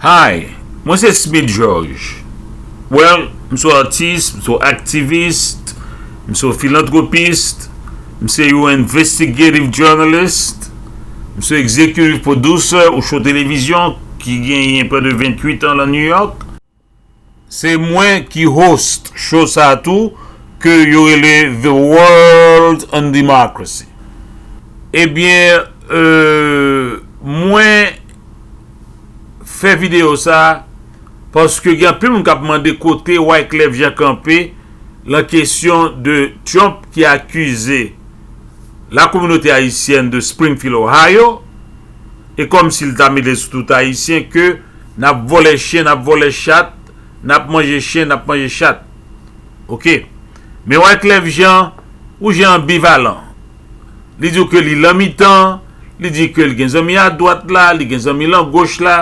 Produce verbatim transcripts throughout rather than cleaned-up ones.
Hi, mwen se Smith George. Well, m se yon atis, m se yon aktivis, m se yon filantwopis, m se yon investigative journalist, m se executive producer yon show televizyon ki genyen près de venntuit an nan New York. Se mwen ki host show sa a tou, ke yo rele The World on Democracy. Ebyen, euh, mwen fè videyo sa a paske gen anpil moun k ap mande kote Wyclef Jean kanpe lan kesyon de Trump ki akize la kominote ayisyèn de Springfield, Ohio, e kòmsi l ta mele sou tout Ayisyen ke n ap vòlè chen, n ap vòlè chat, n ap manje chen, n ap manje chat. Oke. Men Wyclef Jean, yon jan anbivalan. Li di w ke li lan mitan, li di ke li gen zanmi adwat la, li gen zanmi lan goch la.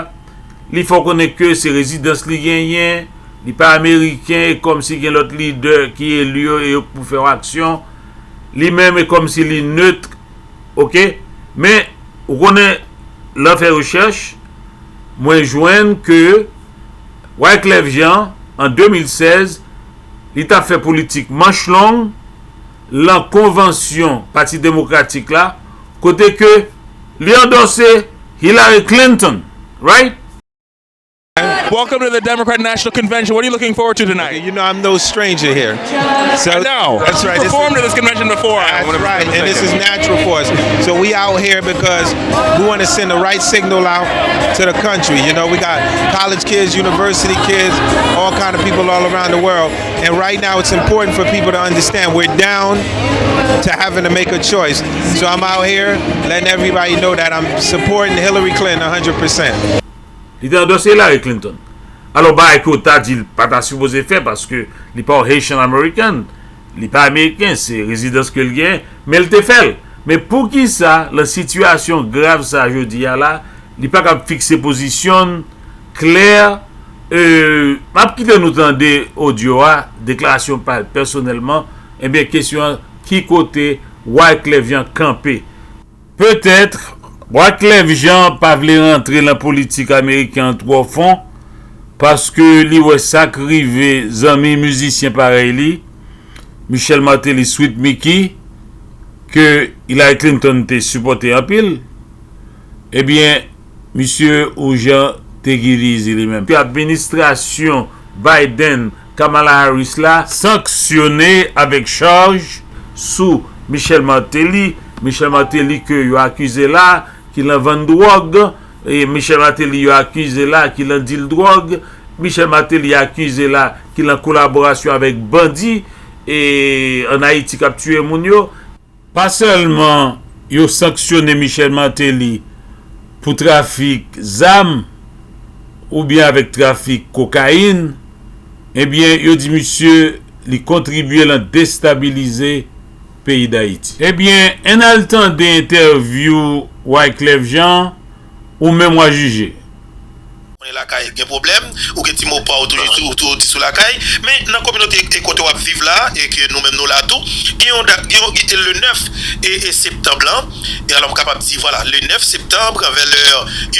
Li fè w konnen ke se rezidans li genyen, li pa ameriken, e kòmsi gen lòt lidè ki eli yo e yo k pou fè yon aksyon. Li menm e kòmsi li nèt, oke? Men, ou konnen, lè w fè rechèch, mwen jwenn ke Wyclef Jean, an de mil sèz, li t ap fè politik manch long lan konvansyon Pati Demokratik la, kote ke li andòse Hillary Clinton, right? Welcome to the Democrat National Convention. What are you looking forward to tonight? You know, I'm no stranger here. So I know. That's right. You This is, performed at this convention before. I that's wanna right, say and this that. Is natural for us. So we out here because we want to send the right signal out to the country. You know, we got college kids, university kids, all kind of people all around the world. And right now, it's important for people to understand we're down to having to make a choice. So I'm out here letting everybody know that I'm supporting Hillary Clinton one hundred percent. Li te andòse Hillary Clinton. Alò, bagay ke w ta di l pa ta sipoze fè, paske li pa yon Haitian American, li pa ameriken, se rezidans ke l gen, men l te fè l. Men poukisa, lan sitiyasyon grav sa jodi a la, li pa kab fikse pozisyon l klè? E, m ap kite nou tande odyo a, deklarasyon pa l pèsonèlman, ebyen, kesyon an, ki kote Wyclef Jean kanpe? Petèt, Wyclef Jean pa vle rantre lan politik ameriken an twò fon, paske li wè sa k rive zanmi mizisyen parèy li, Michel Martelly, Sweet Micky, ke Hillary Clinton te sipòte anpil, ebyen, misye yon jan take it easy li menm. Ke administrasyon Biden, Kamala Harris la sanksyone avèk chaj sou Michel Martelly. Michel Martelly ke yo akize la ki lan vann dwòg, e Michel Martelly yo akize la ki lan dil dwòg, Michel Martelly akize la ki lan kolaborasyon avèk bandi e ann Ayiti k ap tiye moun yo. Pa sèlman yo sanksyone Michel Martelly pou trafik zam oubyen avèk trafik kokayin, ebyen, yo di misye li kontribye lan destabilize peyi Dayiti. Ebyen, ann al tande entèvyou Wyclef Jean, ou menm w a jije. Konnen lakay gen pwoblèm, ou gen ti mo pa w toujou sou, ou toujou di sou lakay, men nan kominote e kote w ap viv la, e ke nou menm nou la tou, gen yon dat, gen yon, gen le nèf e, e septanm lan, e alò m kapab di, vwala, le nèf septanm, vè lè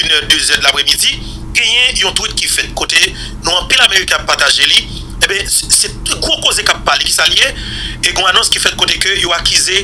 inè, dezè de lapremidi, genyen yon tweet ki fèt kote nou anpil Ameriken ap pataje li, enben, se, se gwo koze k ap pale, kisa l ye, e gen yon anons ki fèt kote ke yo akize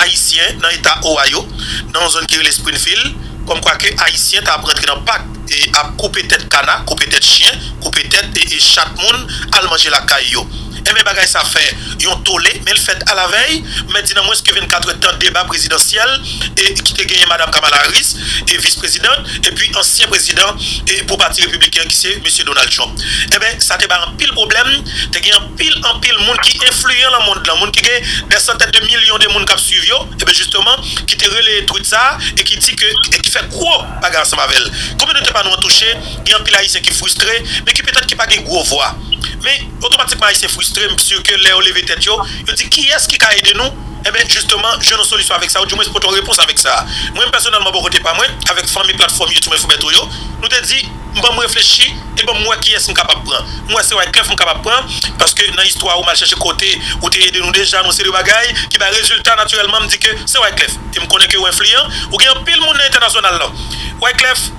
Ayisyen nan eta Ohio, nan yon zòn ki rele Springfield, kòmkwa ke Ayisyen ta ap rantre nan pak e ap koupe tèt kana, koupe tèt chen, koupe tèt e, e chat moun, al manje lakay yo. Enben, bagay sa fè yon tole, men l fèt alavèy, m mèt di nan mwens ke vennkatrè tan deba prezidansyèl e ki te genyen Madam Kamala Harris e vis prezidan, epi ansyen prezidan e pou pati repibliken ki se Mesye Donald Trump. Enben, sa te bay anpil pwoblèm, te gen anpil, anpil moun ki enfliyan lan mond lan, moun ki gen dè santèn de milyon de moun k ap swiv yo, enben, jisteman, ki te releye tweet sa e ki di ke, e ki fè gwo bagay ansanm avè l. Kominote pa nou an touche, gen anpil Ayisyen ki fristre, men ki petèt ki pa gen gwo vwa. Men, otomatikman, Ayisyen fristre, m si ke lè yo leve tèt yo, yo di, kiyès ki ka ede nou? Enben, jisteman, jwenn yon solisyon avèk sa, oudimwens pote yon repons avèk sa. Mwen, pèsonèlman, bò kote pa mwen, avèk fanmi platfòm YouTube Info Bèto yo, nou te di, m ban m reflechi, e ban m wè kiyès m kapab pran. M wè se Wyclef m kapab pran, paske nan istwa ou m al chèche kote, ou te ede nou deja, nou seri de bagay, ki bay rezilta natirèlman, m di ke se Wyclef. E m konnen ke ou enfliyan, ou gen anpil moun nan entènasyonal lan. Wyclef,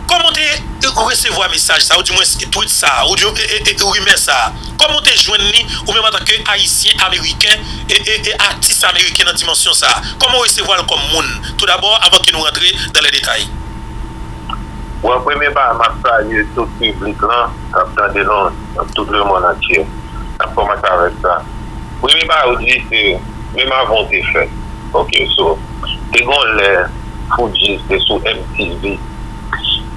kòman w te, ou resevwa mesaj sa, oudimwens tweet sa, oudimwens e, e, e, rimè sa, kòman w te jwenn li, ou menm antanke Ayisyen Ameriken e, e, e atis ameriken nan dimansyon sa, kòman w resevwa l kòm moun, toudabò, avan ke nou rantre dans les détails? Bon, premye bagay, m ap salye tout piblik lan k ap tande nou nan tout lemonn antye. M ap kòmanse avèk sa. Premye bagay ou di se, menm avan w te fèt. Ok, so, te gon lè Fugees te sou M T V.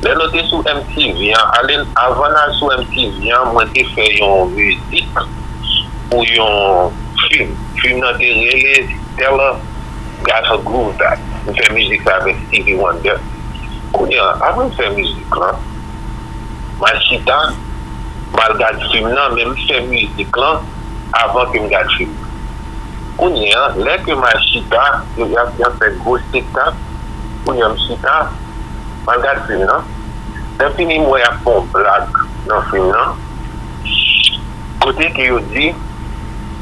Lè nou te sou M T V an, ale avan n al sou M T V an, mwen te fè yon mizik pou yon fim. Fim nan te rele Stella Got a Groove Back. M fè mizik sa avèk Stevie Wonder. Kounye a, apre m fè mizik lan, m al chita, m al gad fim nan, men m fè mizik lan avan ke m gad fim nan. Kounye a, lè ke m al chita, yo y ap y ap fè gwo spektak, kounye a m chita, m al gad fim nan. Lè fini, m wè y ap fè yon blag nan fim nan, kote ke yo di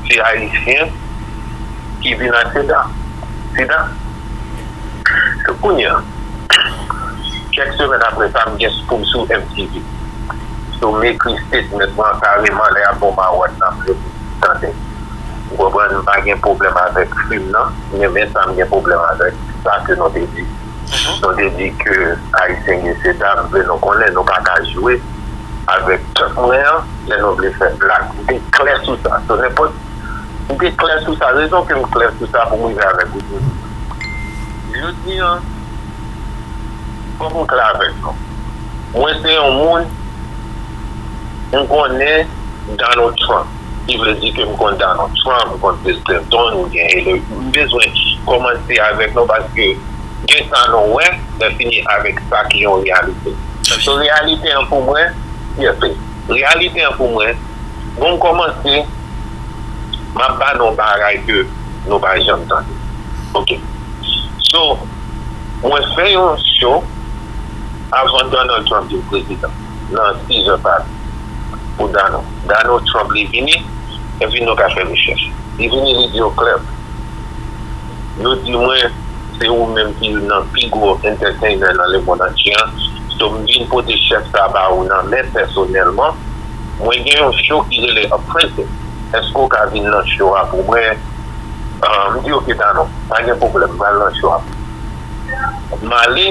se Ayisyen ki vin ak sida. Sida. So, kounye a, kèk semèn apre sa, m gen pou m sou M T V. So, m ekri statement mwen kareman lè y ap ba w award nan, m rele tande. Ou konprann, m pa gen pwoblèm avèk fim nan, men, men sa m gen pwoblèm avèk sa ke nou te di. Nou te di ke Ayisyen gen sida, m vle nou konnen, nou pa ka jwe avèk pèp mwen an, lè nou vle fè blag. M te klè sou sa. So, nenpòt, m te klè sou sa. Rezon ke m klè sou sa pou m rive avèk ou jodi. Jodi an, fòk m klè avèk nou. Mwen se yon moun, m konnen Donald Trump. Ki vle di ke m konn Donald Trump, m konn Bill Clinton, m gen Hillary. M bezwen kòmanse avèk nou paske gen sa nou wè, lè fini avèk sa ki yon reyalite. So, reyalite an pou mwen, yes, reyalite an pou mwen, bon, m kòmanse, m ap ba nou bagay ke nou pa janm tande. Ok. So, mwen fè yon show avan Donald Trump vin prezidan nan Caesars Palace pou Donald. Donald Trump li vini, epi nou ka fè rechèch. Li vini, li di yo klè. Yo di mwen, se ou menm ki youn nan pi gwo entertainer nan lemonn antye an. So, m vin pote chèf sa ba ou nan men pèsonèlman. Mwen gen yon show ki rele Apprentice. Èske w ka vin nan show a pou mwen? Ah, m di, "Ok, Donald, pa gen pwoblèm, m pral nan show a." M ale,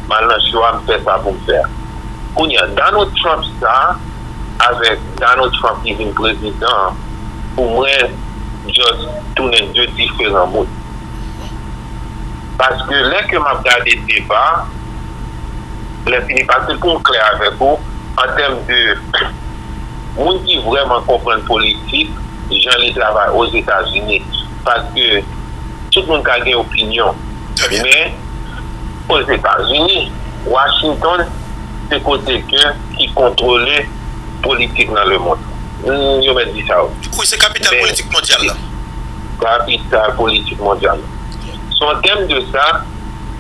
m al nan show a, m fè sa pou m fè a. Kounye a, Donald Trump sa, avèk Donald Trump ki vin prezidan an, pou mwen, just tounen de diferan moun. Paske lè ke m ap gade deba, lè fini, paske pou m klè avèk ou, an tèm de moun ki vrèman konprann politik, jan li travay Ozetazini, paske tout moun ka gen opinyon, men Ozetazini, Washington, se kote ke ki kontwole politik nan lemonn. Hmm, yo mèt di sa wi. Wi, se kapital politik mondyal la. Kapital politik mondyal la. So, an tèm de sa,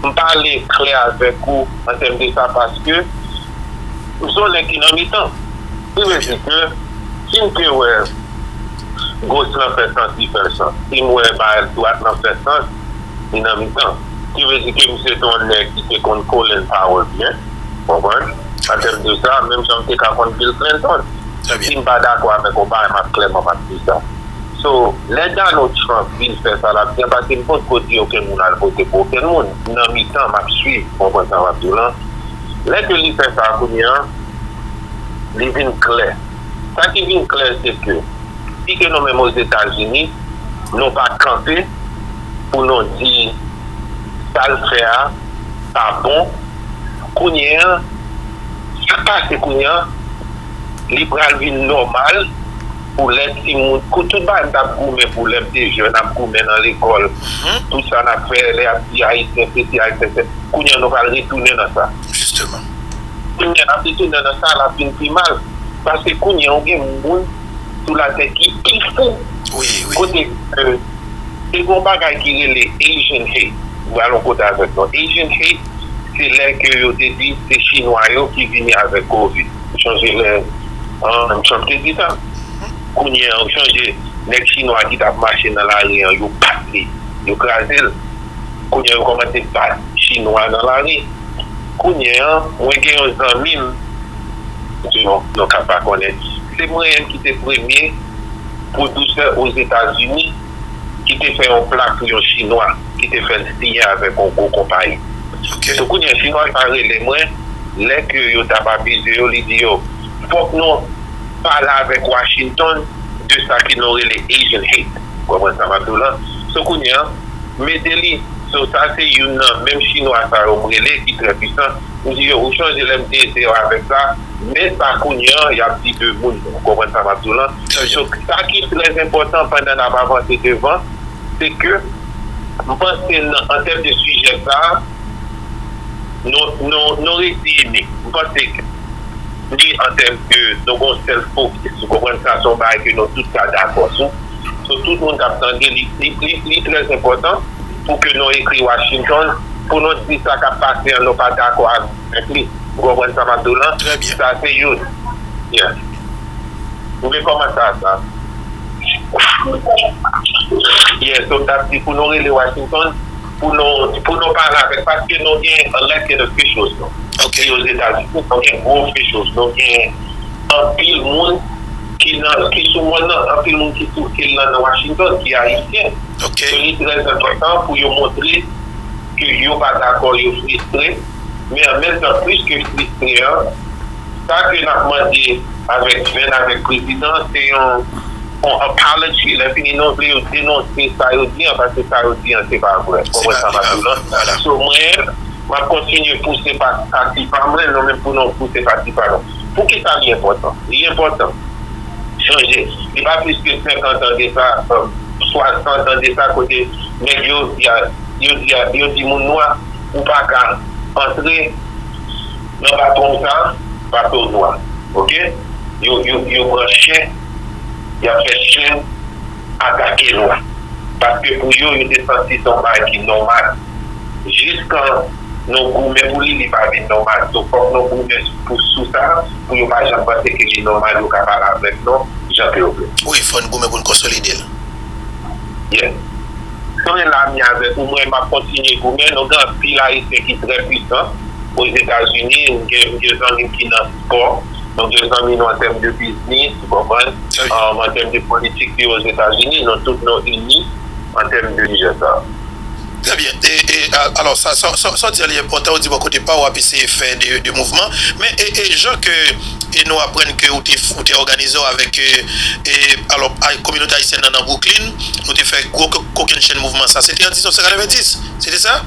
m pale klè avèk ou an tèm de sa paske m se yon nèg ki nan mitan. Ki vle di ke si m te wè goch lan fè sans, li fè sans. Si m wè ba dwat lan fè sans, li nan mitan. Ki vle di ke m se te yon nèg ki te konn Colin Powell byen, konprann? An tèm de sa, menm jan m te ka konn Bill Clinton. Si m pa dakò avèk yon bagay, m ap klèman m ap di sa. So, lè Donald Trump vin fè sa l ap di an, paske m potko di okenn moun al vote pou okenn moun. M nan mitan, m ap swiv, konprann sa m ap di w lan. Lè ke li fè sa kounye a, li vin klè. Sa ki vin klè, se ke si ke nou menm Ozetazini, nou pa kanpe pou nou di sa l fè a pa bon, kounye a, sa k pase kounye a, li pral vin nòmal pou lè timoun, kou tout bagay m t ap goumen pou lè m te jèn, ap goumen nan lekòl, tout sa n ap fè, lè y ap di Ayisyen sesi, Ayisyen sesi, kounye a nou pral retounen nan sa. Jisteman. Kounye a n ap retounen nan sa, l ap vin pi mal. Paske kounye a ou gen moun sou latè ki pi fou. Wi, wi. Kote, euh, te gon bagay ki rele Asian hate. Ou al yon kote avèk nou. Asian hate, se lè ke yo te di se Chinwa yo ki vini avèk Covid. Ou chonje lè, an, Trump te di sa. Kounye a, ou chonje nèg Chinwa ki t ap mache nan lari an, yo bat li, yo kraze l. Kounye a, yo kòmanse bat Chinwa nan lari. Kounye a, mwen gen yon zanmi m, ke nou, nou ka pa konnen. Se mwen menm ki te premye pwodiktè Ozetazini ki te fè yon pla pou yon Chinwa ki te fè l siyen avèk yon gwo konpayi. So, kounye a, Chinwa sa rele mwen, lè ke yo t ap abize yo, li di yo, fòk nou pale avèk Washington de sa ke nou rele Asian hate. Ou konprann sa m ap di w lan? So, kounye a, mete li. So, sa se youn nan menm Chinwa sa yo m rele ki trè pwisan. M di yo, ou chonje lè m te ede yo avèk sa, men sa kounye a, y ap di de moun. Ou konprann sa m ap di w lan? So, sa ki trè enpòtan pandan n ap avanse devan, se ke m panse nan, an tèm de sijè sa, nou, nou, nou reyisi inik. M panse ke ni an tèm ke nou gon sèl fokis. Ou konprann sa, se yon bagay ke nou tout ka dakò sou. So, tout moun k ap tande, li, li, li, li trè enpòtan pou ke nou ekri Washington, pou nou di sa k ap pase an, nou pa dakò avèk li. Ou konprann sa m ap di w lan? Sa se youn. Yeah. Ou vle kòmanse a sa? Yeah, so m t ap di pou nou rele Washington, pou nou, pou nou pale avèk, paske nou gen elected officials nou. Ki Ozetazini, nou gen gwo officials, nou gen anpil moun ki nan, ki sou mòn nan, anpil moun ki sou fil lan nan Washington, ki ayisyen. So, li trè enpòtan pou yo montre ke yo pa dakò, yo fristre, men an menm tan, plis ke fristre an, sa ke n ap mande avèk Venn, avèk prezidan, se yon, yon apology. Lè fini, nou vle yo denonse sa yo di an, paske sa yo di an, se pa vre. Ou konprann sa m ap di w lan? So, mwen, m ap kontinye pouse pa, pati pa mwen, nou menm pou nou pouse pati pa nou. Poukisa li enpòtan? Li enpòtan. Chanje. Li pa plis ke senkant an de sa, euh, swasant an de sa, kote nèg yo, y a, yo, y a, yo di moun nwa, ou pa ka antre nan bato sa, bato nwa. Oke? Yo, yo, yo pran chen, y ap fè chen atake nwa. Paske pou yo, yo te santi se yon bagay ki nòmal. Jiskan nou goumen pou li, li pa vin nòmal. So, fòk nou goumen pou, sou sa, pou yo pa janm panse ke li nòmal, yo ka pale avèk nou jan ke yo vle. Wi, fò n goumen pou n konsolide l. Yeah. Mwen la, m avèk ou, mwen, m ap kontinye goumen. Nou gen anpil Ayisyen ki trè pwisan Ozetazini. M gen, m gen zanmi m ki nan spò. Nou gen zanmi nou an tèm de biznis, ou konprann? Um, an tèm de politik ki Ozetazini, nou tout nou ini an tèm de sijè sa. Trè byen. E, e, a-, alò, sa, sa, sa, sa w di a li enpòtan, ou di bò kote pa w, w ap eseye fè de, de mouvman. Men, e, e, jan ke, e nou aprann ke ou te, ou te òganize w avèk, e, e, alò, ay-, kominote ayisyèn nan, nan Brooklyn, nou te fè gwo ko-, kokennchenn mouvman sa. Se te an diznèf san katrevenndis, se te sa?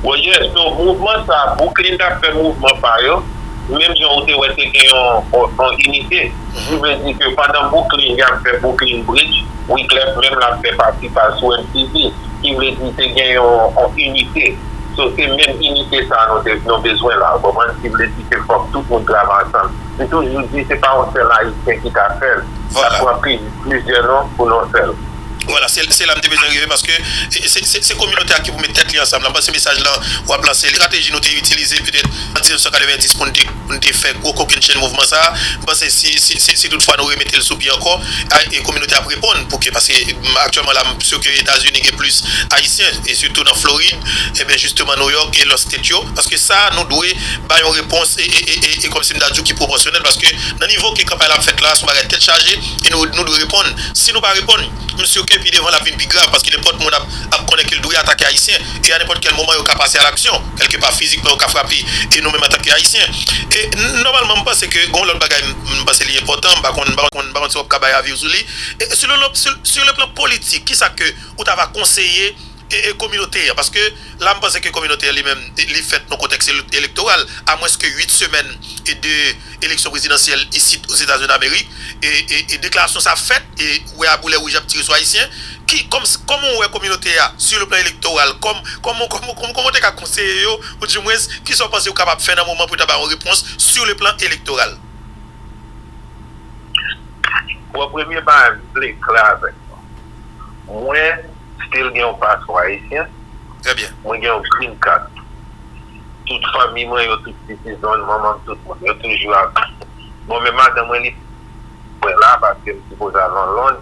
Well, yes, so, mouvman sa, Brooklyn t ap fè mouvman pa yo. Menm jan ou te wè te gen yon, yon, yon inite. Ki vle di ke pandan Brooklyn, y ap fè Brooklyn Bridge, Wyclef menm l ap fè pati pa l sou M T V. Ki vle di te gen yon, yon inite. So, se menm inite sa a nou te, nou bezwen la, ou konprann? Ki vle di ke fòk tout moun travay ansanm. M toujou di, se pa yon sèl Ayisyen ki ka fè l. Sa pran pli-, plizyè non pou nou fè l. Vwala, se, se la m te bezwen rive, paske, e, se, se, se kominote a ki pou met tèt li ansanm la. M panse mesaj lan w ap lanse, estrateji nou te itilize petèt an diznèf san katrevenndis pou n te, pou n te fè gwo kokennchenn mouvman sa a. M panse si, si, si, si toutfwa nou remete l sou pye ankò, a, e kominote ap reponn, pou ke, paske, m, aktyèlman la, m si ke Etazini gen plis Ayisyen, e sitou nan Florid, ebyen, jisteman, Nouyòk e lòt state yo, paske sa, nou dwe bay yon repons, e, e, e, e, e kòmsi m ta di w ki pwopòsyonèl, paske nan nivo ke kanpay la ap fèt la, se yon bagay tèt chaje, e nou, nou dwe reponn. Si nou pa reponn, m si ke pi devan l ap vin pi grav, paske nenpòt moun ap, ap konnen ke l dwe atake Ayisyen, e a nenpòt kèl moman, yo ka pase a laksyon, kèlkepa fizikman, yo ka frape, e nou menm antanke Ayisyen. E n-, nòmalman, m panse ke gen yon lòt bagay, m, m panse li enpòtan, m pa konn, m pa konn, m pa konn si w ap ka bay avi w sou li. E sou le, sou, sou le plan politik, kisa ke ou ta va konseye e, e kominote a, paske la, m panse ke kominote a li menm, li fèt nan kontèks ele-, elektoral, amwenske uit semèn e de eleksyon prezidansyèl isit Ozetazini Damerik, e, e, e deklarasyon sa fèt, e ou wè a boulè wouj ap tire sou Ayisyen, ki, kòm, kòman w wè kominote a, sou le plan elektoral, kòm, kòman, kòman, kòman, kòman w te ka konseye yo, oudimwens, kisa w panse yo kapab fè nan moman pou yo ta bay yon repons sou le plan elektoral? Bon, premye bagay, m vle klè avèk nou. Mwen still gen yon paspò ayisyen. Trè byen. Mwen gen yon green card. Tout fanmi mwen, yo tout citizen, manman m, tout moun, yo toujou avèk mwen. Bon, men madanm mwen, li mwen la, paske m sipoze al an Lonn.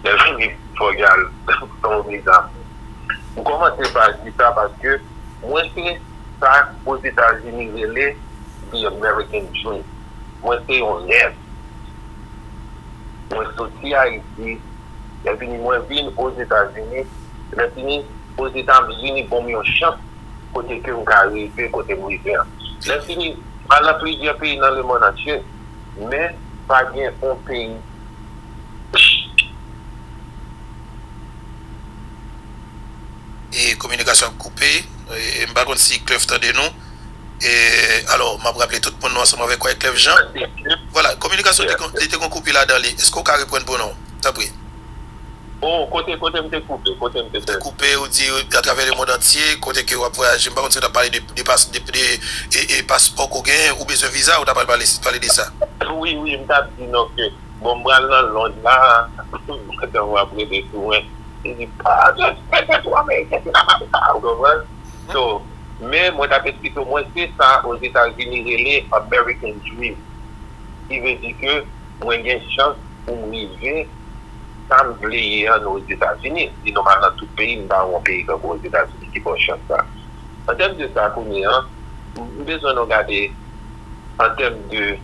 Lè vini, fò y al, se yon viza. M kòmanse pa di sa, paske mwen se sa Ozetazini rele the American dream. Mwen se yon rèv. Mwen soti Ayiti, lè fini mwen vin Ozetazini, lè fini Ozetazini ban m yon chans kote ke m ka rive kote m rive an. Lè fini, m al nan plizyè peyi nan lemonn antye, men pa gen yon peyi E kominikasyon ap koupe. E m pa konn si Clef tande nou. E alò, m ap raple tout moun nou ansanm avèk ou, Clef Jean. Vwala, kominikasyon te kon- li te kon koupe ladan li. Èske w ka reprann pou nou? Tanpri. Oh, kote kote m te koupe, kote m te Te koupe, ou di atravè lemonn antye, kote ke w ap vwayaje, m pa konn si w t ap pale de, de, pas, de, de e, e paspò ke w genyen, ou bezwen viza, ou t ap pale, pale de sa. Wi, wi, m t ap di non ke bon, m pral nan Lond la, pandan w ap rele sou mwen, li di pa disrespect to American, se pa sa, ou konprann? So, men mwen t ap eksplike w, mwen se sa Ozetazini rele American Dream. Ki vle di ke mwen gen chans pou m rive sa m vle ye an Ozetazini. Li nòmal nan tout peyi, m pa wè yon peyi tankou Ozetazini ki ba w chans sa. An tèm de sa, kounye an, m bezwen nou gade an tèm de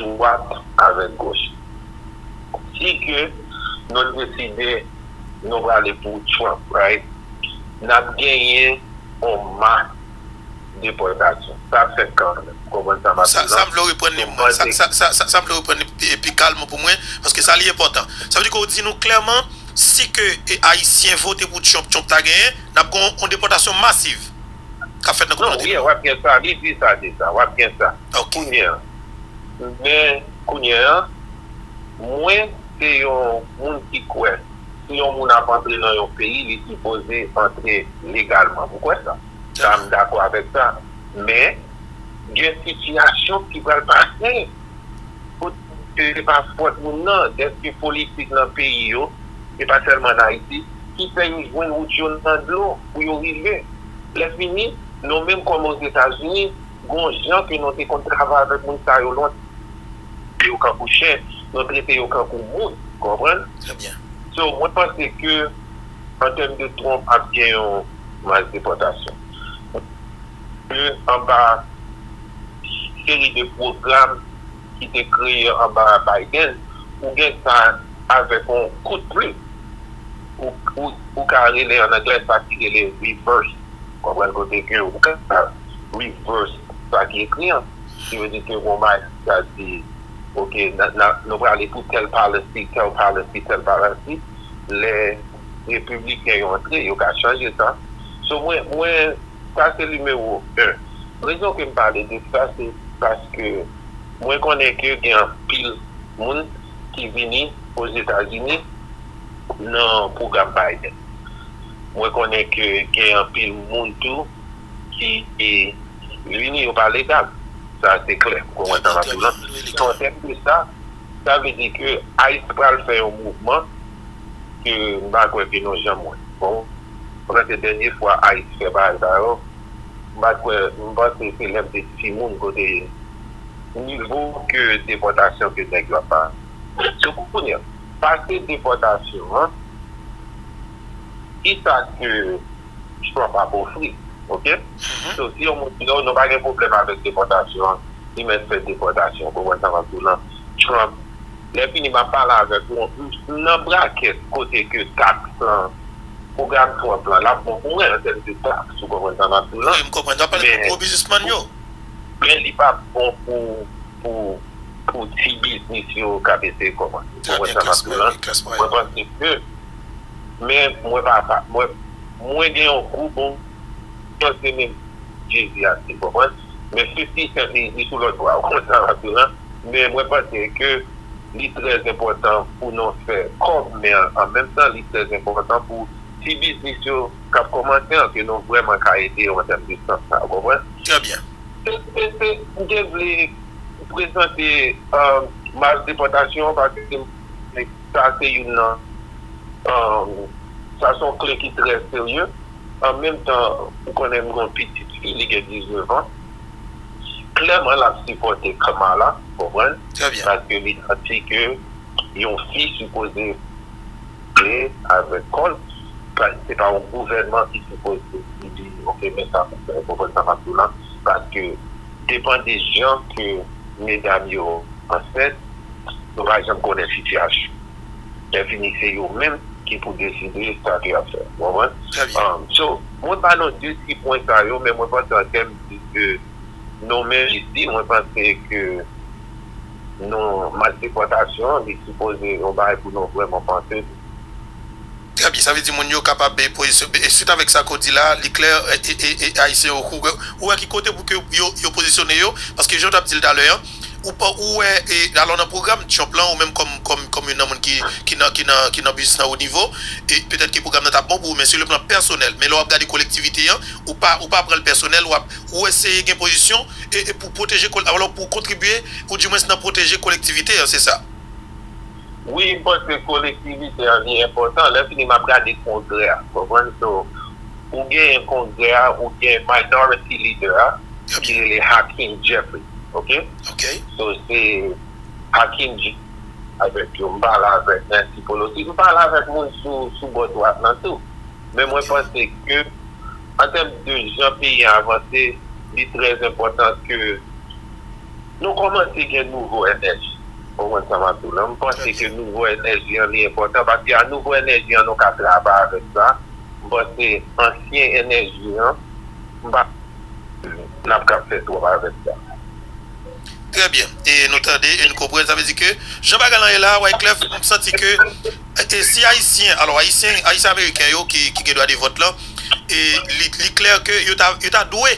dwat avèk goch. Si ke nou deside nou prale pou Trump, right? N ap genyen yon mas depòtasyon. Sa ap fèt kanmenm. Ou konprann sa m ap di la? Sa m vle w reprann li mwen. Sa m vle w reprann li pi kalman pou mwen, paske sa li enpòtan. Sa vle di ke w di nou klèman, si ke Ayisyen vote pou Trump, Trump ta genyen, n ap gen yon depòtasyon masiv k ap fèt nan kominote nou an. Non, wi, w ap gen sa. Li di sa deja. W ap gen sa. Kounye a. Men, kounye a, mwen se yon moun ki kwè, si yon moun ap antre nan yon peyi, li sipoze antre legalman. Ou kwè sa? Sa, m dakò avèk sa. Men, gen sitiyasyon ki pral pase. Poutèt ke se pa fòt moun nan, dèske politik nan peyi yo, se pa sèlman an Ayiti, ki fè yo jwenn wout yo nan dlo pou yo rive. Lè fini, nou menm kòm Ozetazini, gon jan ke nou te konn travay avèk moun sa yo lontan. Yo kankou chen, nou trete yo kankou moun, konprann? So, mwen panse ke, an tèm de Trump ap gen yon mas depòtasyon. Ke anba seri de pwogram ki te kreye anba Biden, ou gen sa avèk yon kout plim. Ou, ou, ou ka rele an anglè sa ki rele reverse. Konprann kote ke ou ka reverse sa ki ekri an. Ki vle di ke yon bagay ki ka di, ok, n a, n a, nou prale pou tèl policy, tèl policy, tèl policy. Lè repibliken yo antre, yo ka chanje sa. So, mwen, mwen, sa se nimewo en. Rezon ke m pale de sa, se paske mwen konnen ke gen anpil moun ki vini Ozetazini nan pwogram Biden. Mwen konnen ke gen anpil moun tou ki vini yo pa legal. Sa se klè. Ou konprann sa m ap di w lan? So, an tèm de sa, sa vle di ke ICE pral fè yon mouvman ke m pa kwè ke nou janm wè. Bon, mwen panse dènye fwa ICE fè bagay sa yo, m pa t kwè, m panse se lè m te timoun kote nivo ke depòtasyon ke nèg yo ap pale. So, kounye a, pase depòtasyon an, kisa ke Trump ap ofri, ok? So, si yon moun di, non, nou pa gen pwoblèm avèk depòtasyon an, li mèt fè depòtasyon, ou konprann sa m ap di w lan? Trump, lè fini, m ap pale avèk ou, m nan brakèt kote ke taks lan, pwogram Trump lan, l ap bon pou mwen an tèm de taks, ou konprann sa m ap di w lan? Wi, m konprann. W ap pale pou gwo biznismann yo. Men li p ap bon pou, pou, pou ti biznis yo k ap eseye kòmanse. Ou konprann sa m ap di w lan? Mwen panse ke, men mwen pa, pa, mwen, mwen gen yon gwo bon, mwen se menm Jay-Z a, ou konprann? Men fifty Cent, li, li sou lòt bwa, ou konprann sa m ap di w lan? Men mwen panse ke li trè enpòtan pou nou fè kòb, men an, an menm tan, li trè enpòtan pou ti biznis yo k ap kòmanse an, ke nou vrèman ka ede yo an tèm de sans sa, ou konprann? Trè byen. Se, se, se, m te vle prezante, um, mas depòtasyon an, paske sa se youn nan, um, sa se yon kle ki trè serye. An menm tan, ou konnen m gen yon pitit fi, li gen diznèf an. Klèman, l ap sipòte Kamala, ou konprann? Trè byen. Paske li santi ke yon fi sipoze vle avèk kò l. Pa, se pa yon gouvènman ki sipoze di li, ok, men sa pou fè, ou konprann sa m ap di w lan? Paske depann de jan ke medam yo ansent, nou pa janm konnen sitiyasyon. Lè fini, se yo menm ki pou deside sa ke y ap fè. Ou konprann? Trè byen. Um, so, mwen ba nou de ti pwen sa yo, men mwen panse an tèm de, de nonmen Jezi, mwen panse ke nou, mas depòtasyon, li sipoze yon bagay pou nou vrèman panse. Trè byen, sa vle di moun yo kapab, e, pozisyon, e, swit avèk sa ke w di la, li klè, e, e, e, e, Ayisyen yo, ou, ou wè ki kote pou ke yo, yo pozisyone yo, paske jan w t ap di l talè an, ou pa, ou wè, e, alò nan pwogram Trump lan, ou menm kòm, kòm, kòm youn nan moun ki, ki nan, ki nan, ki nan biznis nan wo nivo, e petèt ke pwogram nan t ap bon pou ou, men sou le plan pèsonèl, men lè w ap gade kolektivite an, ou pa, ou pa pran l pèsonèl, w ap, ou eseye gen pozisyon, e, e pou pwoteje, kol-, alò pou kontribye, ou dimwens nan pwoteje kolektivite an, se sa? Wi, m panse kolektivite an li enpòtan. Lè fini, m ap gade kongrè a. Konprann? So, ou genyen kongrè a, ou gen minority leader a, ki rele Hakeem Jeffries. Oke? Oke. So, se Hakeem J-, avèk yo, m pale avèk Nancy Pelosi, m pale avèk moun sou, sou bò dwat lan tou. Men mwen panse ke, an tèm de jan peyi a avanse, li trè enpòtan ke nou kòmanse gen nouvo enèji. Ou konprann sa m ap di w lan? M panse ke nouvo enèji an li enpòtan, paske a nouvo enèji an nou ka travay avèk sa. M panse ansyen enèji an, m pa n ap ka fè twòp avèk sa. Trè byen. E nou tande, e nou konprann, sa vle di ke jan bagay lan ye la, Wyclef, m santi ke, e si Ayisyen, alò Ayisyen, Ayisyen Ameriken yo ki, ki gen dwa de vòt lan, e li, li klè ke yo ta, yo ta dwe,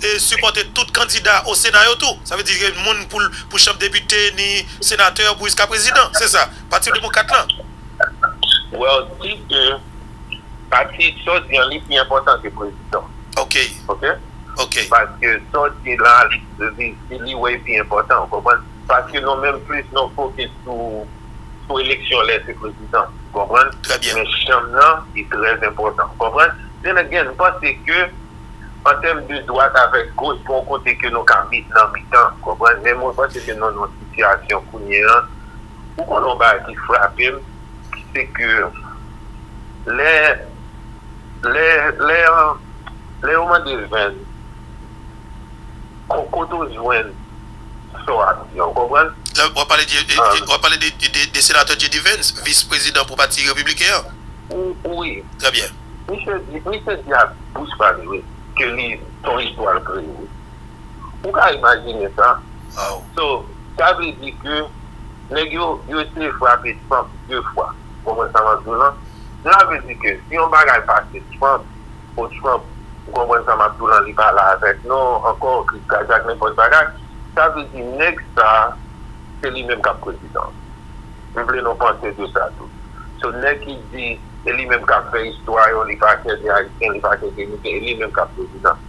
e sipòte tout kandida o Sena yo tou. Sa vle di ke moun pou, pou chanm depite, ni senatè, pou jiska prezidan. Se sa. Pati Demokrat lan. Well, di ke pati sa w di an, li pi enpòtan ke prezidan. Oke. Oke? Oke. Paske sa w di la, li, li, li, li wè pi enpòtan, ou konprann? Paske nou menm plis nou fokis sou, sou eleksyon lè se prezidan, ou konprann? Trè byen. Men chanm nan, li trè enpòtan, ou konprann? Then again, m panse ke an tèm de dwat avèk goch, gon kote ke nou ka met nan mitan, ou konprann? Men mwen panse ke nou nan yon sitiyasyon kounye an, ou konn yon bagay ki frape m, se ke lè, lè, lè, lè yo mande Vance, ko-, kote w jwenn sa w ap di an, ou konprann? Lè w ap pale de, de, de, w ap pale de, de, de, de senatè J D Vance, vis prezidan pou pati repibliken an. Wi. Trè byen. Misye di, misye di ak bouch pa li, wi, ke li se yon istwa l kreye, wi. Ou ka imajine sa? Wow. So, sa vle di ke nèg yo, yo eseye frape Trump de fwa. Ou konprann sa m ap di w lan? Sa vle di ke si yon bagay pase Trump, o Trump, ou konprann sa m ap di w lan, li pa la avèk nou ankò, kritikaj ak nenpòt bagay, sa vle di nèg sa, se li menm k ap prezidan. M vle nou panse de sa tou. So, nèg ki di, e li menm k ap fè istwa yo, li pa kè de Ayisyen, li pa kè de Dominiken, e li menm k ap prezidan.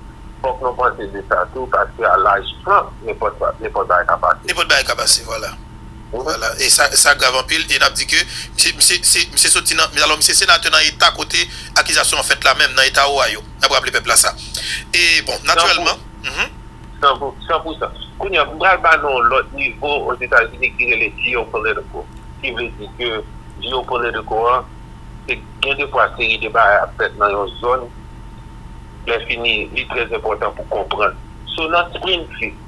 Fòk nou panse de sa tou, paske a laj Trump, nenpòt sa, nenpòt bagay ka pase. Nenpòt bagay ka pase, vwala. Vwala. E sa, sa grav anpil. E n ap di ke misye, misye, se, misye soti nan, alò, misye senatè nan eta kote akizasyon an fèt la menm, nan eta Ohio. N ap raple pèp la sa. E, bon, natirèlman, mhm. San pou, san pou san. Kounye a, m pral ba nou yon lòt nivo Ozetazini ki rele geopolitical. Ki vle di ke geopolitical an, se gen de fwa seri de bagay ap fèt nan yon zòn, lè fini, li trè enpòtan pou konprann. So, nan Springfield,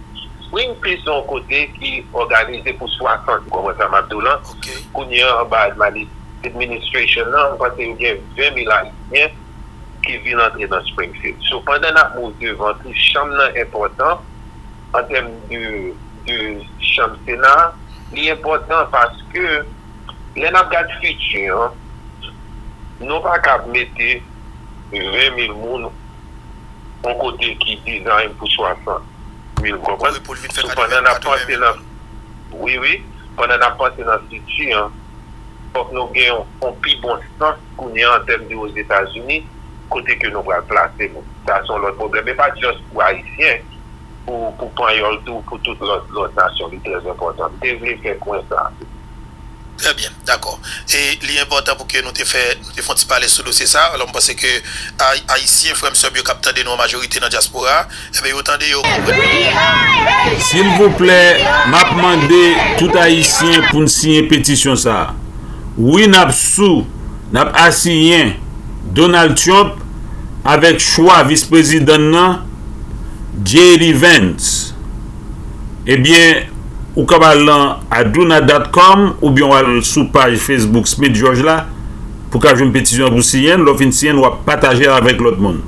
Springfield se yon kote ki òganize pou swasant, ou konprann sa m ap di w lan? Kounye a, anba admini-, administration nan, m panse yo gen ven mil Ayisyen ki vin antre nan Springfield. So, pandan n ap move devan tou, chanm nan enpòtan an tèm de, de chanm Sena a. Li enpòtan paske lè n ap gad fiti an, nou pa kab mete ven mil moun yon kote ki design pou swasant mil, ou konprann? Wi, pou l vin fè So, pandan n ap panse nan, wi, wi, pandan n ap panse nan fiti an, fòk nou gen yon, yon pi bon sans kounye a an tèm de Ozetazini, kote ke nou pral plase nou. Sa se yon lòt pwoblèm. E pa just pou Ayisyen, pou, pou Panyòl tou, pou tout lòt, lòt nasyon, li trè enpòtan. M te vle fè pwen sa a. Trè byen, dakò. E li enpòtan pou ke nou te fè, nou te fè yon ti pale sou dosye sa. Alò, m panse ke Ay-, Ayisyen, frè m, sè m yo k ap tande nou an majorite nan dyaspora a, enben, yo tande, yo konprann. Silvouplè, m ap mande tout Ayisyen pou n siyen petisyon sa a. Wi, n ap sou, n ap asiyen Donald Trump avèk chwa vis prezidan n nan, J D Vance. Ebyen, Ou ka al nan aduna dot com oubyen w al sou paj Facebook Smith George la pou w ka jwenn petizyon an pou siyen l. Lè w fin siyen l, w ap pataje l avèk lòt moun.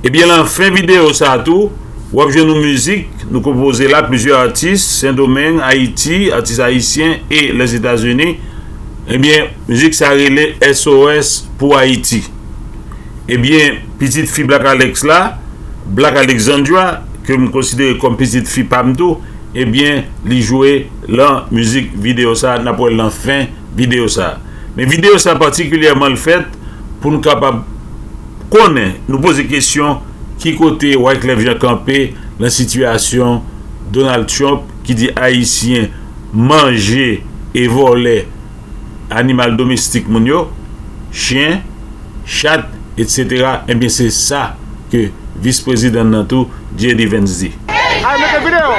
Ebyen, lan fen videyo sa a tou, w ap jwenn yon mizik nou konpoze la, plizyè atis, Sendomeng, Ayiti, atis ayisyen e Lèzetazini. Ebyen, mizik sa a rele S O S pou Ayiti. Ebyen, pitit fi Black Alex la, Black Alexandra, ke m konsidere kòm pitit fi pa m tou, ebyen, li jwe lan mizik videyo sa a, n ap wè l lan fen videyo sa a. Men videyo sa a patikilyèman l fèt pou n kapab konnen, nou poze kesyon, ki kote Wyclef Jean kanpe lan sitiyasyon Donald Trump ki di Ayisyen manje e vòlè animal domestik moun yo, chen, chat, etsetera. Ebyen, se sa ke vis prezidan nan tou, J D Vance, di. Ay, mete videyo.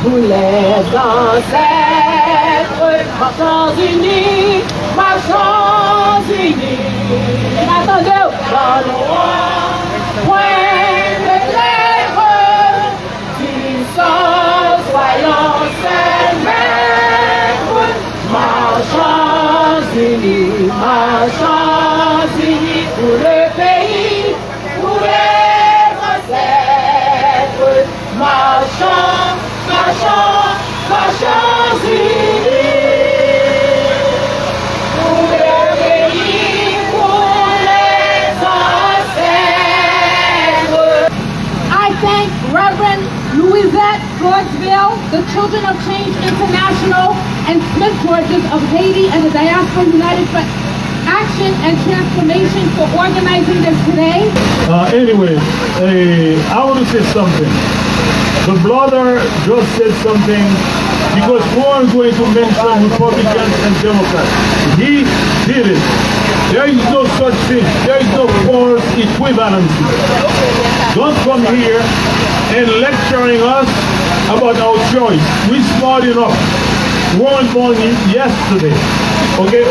Pou lèzansèt, machan zini, machan zini. Atande w. Pwen de klere, disans, fayans, sèmèt, machan zini, machan zini pou le peyi. Pou lèzansèt, machan, machan, machan zini. Pou le peyi, pou lèzansèt. I thank Reverend Louisette Georgeville, the Children of Change International, and Smith Georges of Haiti and the Diaspora United for Action and Transformation for organizing this today. Uh, anyway, eh, I want to say something. The brother just said something because we are going to mention Republicans and Democrats. He did it. There is no such thing. There is no false equivalency. Don't come here and lecturing us about our choice. We smart enough. We weren't born yesterday. Okay?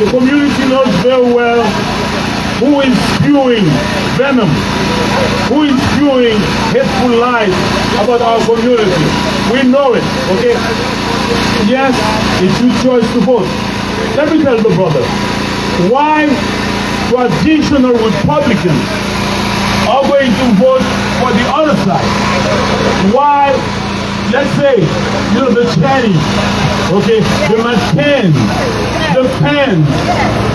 The community knows very well who is spewing venom, who is spewing hateful lies about our community. We know it, okay? Yes, it's your choice to vote. Let me tell the brother, why traditional Republicans are going to vote for the other side? Why, let's say, you know, the Chinese, okay, the McCain, the Pen,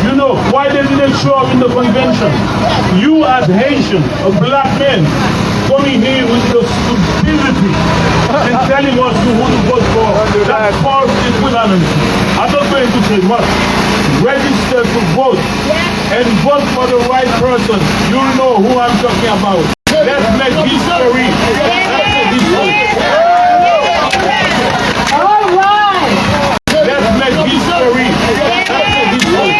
you know, why they didn't show up in the convention? You as Haitian, a black man, coming here with your stupidity and telling us who to vote for, that's false equivalency. I'm not going to say much. Register to vote and vote for the right person. You know who I'm talking about. Let's make history. Let's make history. All right. Let's make history. Let's make history.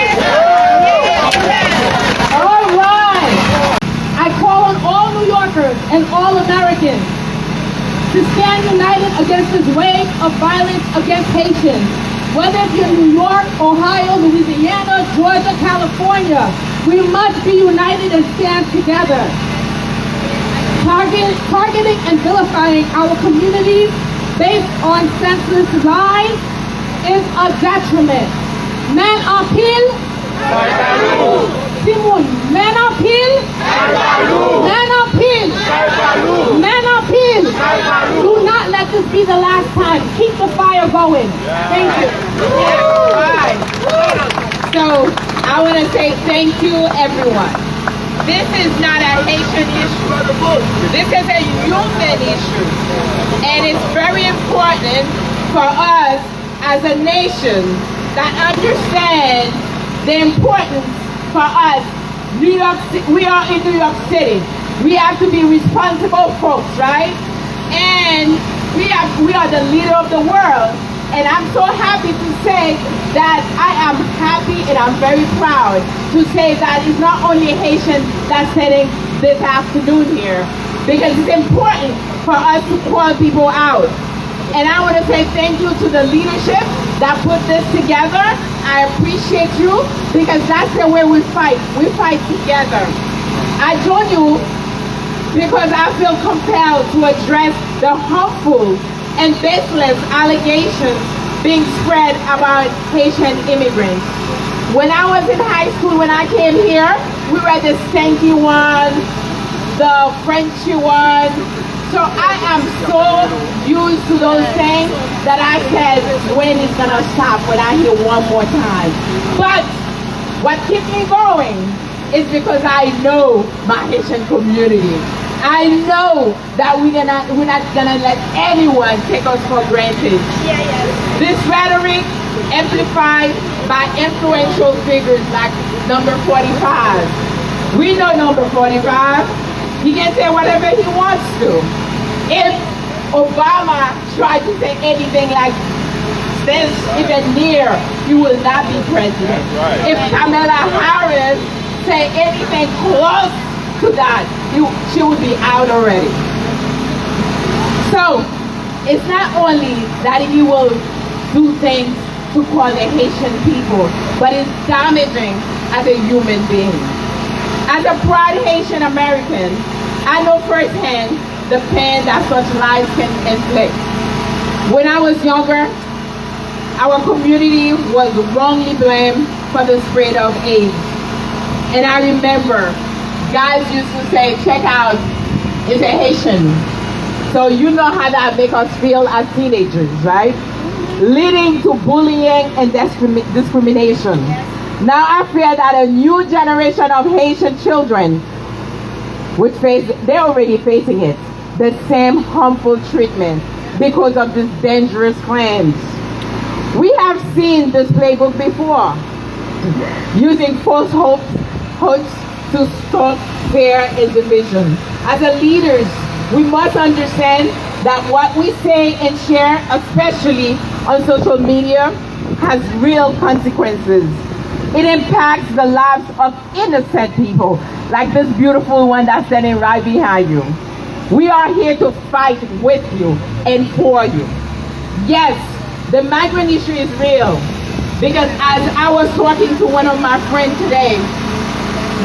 All right. I call on all New Yorkers and all Americans to stand united against this wave of violence against Haitians. Whether it's in New York, Ohio, Louisiana, Georgia, California, we must be united and stand together. Target, targeting and vilifying our communities based on senseless lies is a detriment. Men anpil, timoun, men anpil, men anpil, men anpil. Do not let this be the last time. Keep the fire going. Thank you. All right. So, I want to say thank you, everyone. This is not a Haitian issue. This is a human issue. And it's very important for us as a nation that understand the importance for us. New York Ci-, we are in New York City. We have to be responsible folks, right? And we are, we are the leader of the world. And I'm so happy to say that I am happy and I'm very proud to say that it's not only Haitian that's sitting this afternoon here, because it's important for us to call people out. And I want to say thank you to the leadership that put this together. I appreciate you because that's the way we fight. We fight together. I join you because I feel compelled to address the harmful and baseless allegations being spread about Haitian immigrants. When I was in high school, when I came here, we were the stanky one, the Frenchy one. So I am so used to those things that I said, when it's gonna stop when I hear one more time. But what keep me going is because I know my Haitian community. I know that we're gonna we're not gonna let anyone take us for granted. This rhetoric amplified by influential figures like number forty-five. We know number forty-five. He can say whatever he wants to. If Obama tried to say anything like this, even near, he will not be president. If Kamala Harris say anything close to that, you, she would be out already. So, it's not only that he will do things to call the Haitian people, but it's damaging as a human being. As a proud Haitian American, I know firsthand the pain that such lies can inflict. When I was younger, our community was wrongly blamed for the spread of AIDS. And I remember guys used to say, "Check out, it's a Haitian." So you know how that make us feel as teenagers, right? Leading to bullying and discrimi- discrimination. Now I fear that a new generation of Haitian children would face, they're already facing it, the same harmful treatment because of these dangerous claims. We have seen this playbook before, using false hopes, hopes to stoke fear and division. As a leaders, we must understand that what we say and share, especially on social media, has real consequences. It impacts the lives of innocent people, like this beautiful one that's standing right behind you. We are here to fight with you and for you. Yes, the migrant issue is real because as I was talking to one of my friends today,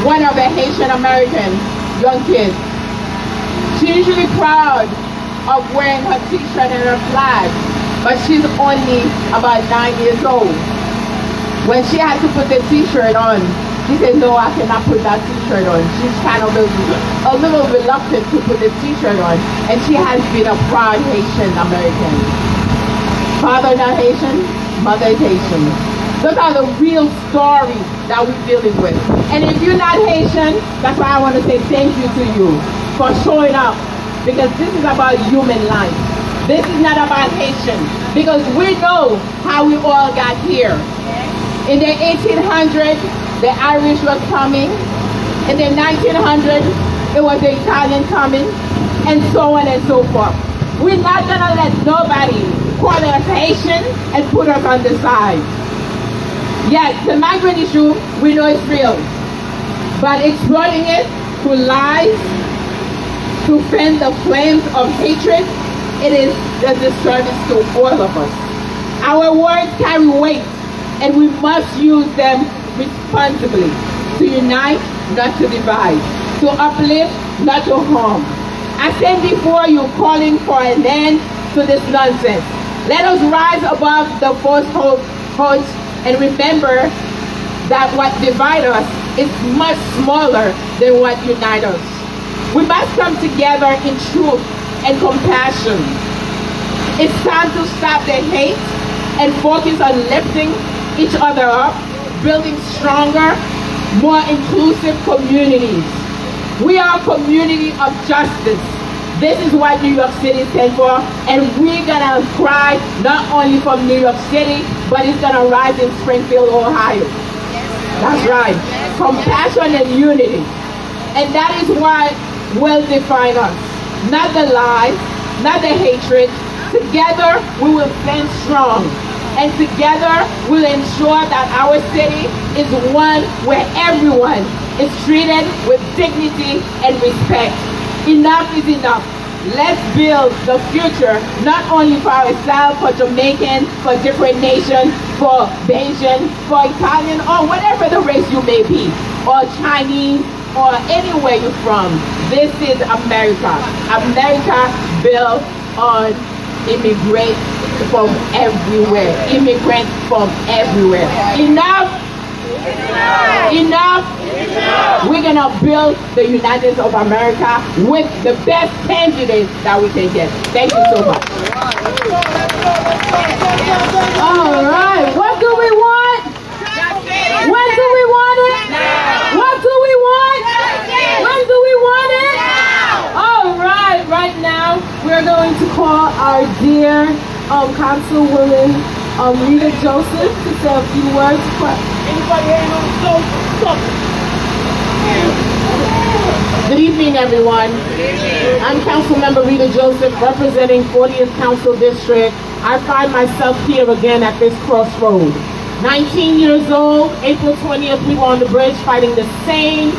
one of the Haitian American young kids, she's usually proud of wearing her t-shirt and her flag, but she's only about nine years old. When she had to put the t-shirt on, she said, "No, I cannot put that t-shirt on." She's kind of a, a little reluctant to put the t-shirt on, and she has been a proud Haitian American. Father not Haitian, mother is Haitian. Those are the real stories that we're dealing with. And if you're not Haitian, that's why I want to say thank you to you for showing up, because this is about human life. This is not about Haitian, because we know how we all got here. In the eighteen hundred, the Irish was coming. In the nineteen hundred, it was the Italian coming, and so on and so forth. We're not gonna let nobody call us Haitian and put us on the side. Yes, the migrant issue, we know it's real. But exploiting it through lies, to fan the flames of hatred, it is a disservice to all of us. Our words carry weight, and we must use them responsibly to unite, not to divide, to uplift, not to harm. I stand before you calling for an end to this nonsense. Let us rise above the false hope, hopes and remember that what divides us is much smaller than what unites us. We must come together in truth and compassion. It's time to stop the hate and focus on lifting each other up, building stronger, more inclusive communities. We are a community of justice. This is what New York City stands for, and we're gonna cry not only from New York City, but it's gonna rise in Springfield, Ohio. That's right. Compassion and unity. And that is what will define us. Not the lies, not the hatred. Together, we will stand strong. And together, we'll ensure that our city is one where everyone is treated with dignity and respect. Enough is enough. Let's build the future not only for ourselves, for Jamaicans, for different nations, for Bajan, for Italian, or whatever the race you may be, or Chinese, or anywhere you're from. This is America. America built on immigrants from everywhere. Immigrants from everywhere. Enough! Enough! We're gonna build the United States of America with the best candidates that we can get. Thank you so much. All right, what do we want? When do we want it? What do we want? When do we want it? All right, right now we're going to call our dear um, Councilwoman um, Rita Joseph to say a few words. Anybody hate on Joseph? Good evening, everyone. I'm Councilmember Rita Joseph, representing fortieth Council District. I find myself here again at this crossroad. Nineteen years old, April twentieth, we were on the bridge fighting the same,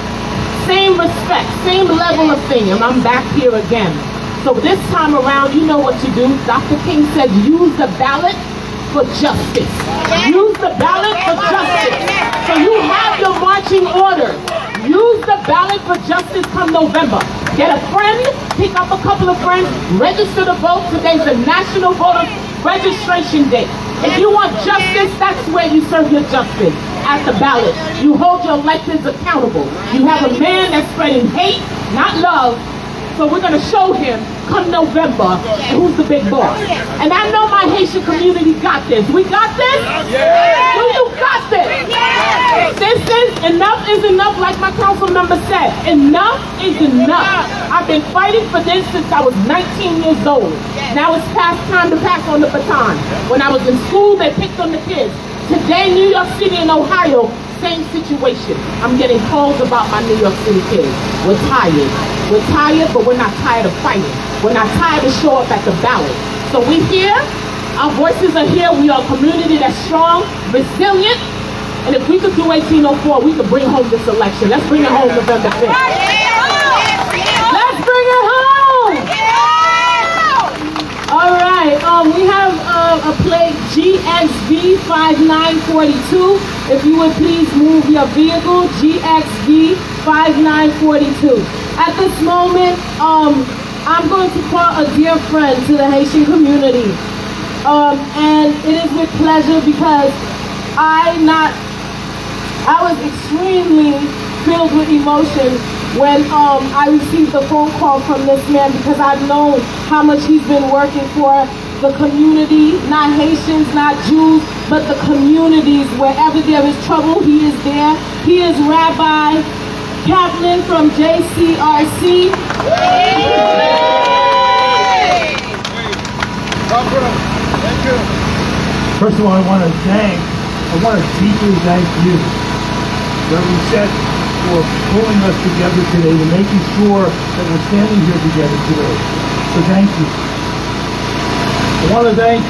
same respect, same level of thing, and I'm back here again. So this time around, you know what to do. Doctor King said, use the ballot for justice. Use the ballot for justice. So you have your marching orders. Use the ballot for justice come November. Get a friend, pick up a couple of friends, register to vote. Today's the National Voter Registration Day. If you want justice, that's where you serve your justice, at the ballot. You hold your electeds accountable. You have a man that's spreading hate, not love. So we're going to show him come November who's the big boss. And I know my Haitian community got this. We got this? Do you got this? This is enough is enough, like my council member said. Enough is enough. I've been fighting for this since I was nineteen years old. Now it's past time to pass on the baton. When I was in school, they picked on the kids. Today, New York City and Ohio, same situation. I'm getting calls about my New York City kids. We're tired. We're tired, but we're not tired of fighting. We're not tired to show up at the ballot. So we here. Our voices are here. We are a community that's strong, resilient. And if we could do eighteen oh four, we could bring home this election. Let's bring it home November fifth. Let's bring it home. All right, um, we have uh, a plate G X V five nine four two. If you would please move your vehicle, G X V five nine four two. At this moment, um, I'm going to call a dear friend to the Haitian community. Um, and it is with pleasure because I not I was extremely filled with emotion when um, I received the phone call from this man because I've known how much he's been working for the community, not Haitians, not Jews, but the communities. Wherever there is trouble, he is there. He is Rabbi Kaplan from J C R C. First of all, I want to thank, I want to deeply thank you, Reverend Seth, for pulling us together today, to making sure that we're standing here together today. So thank you. I want to thank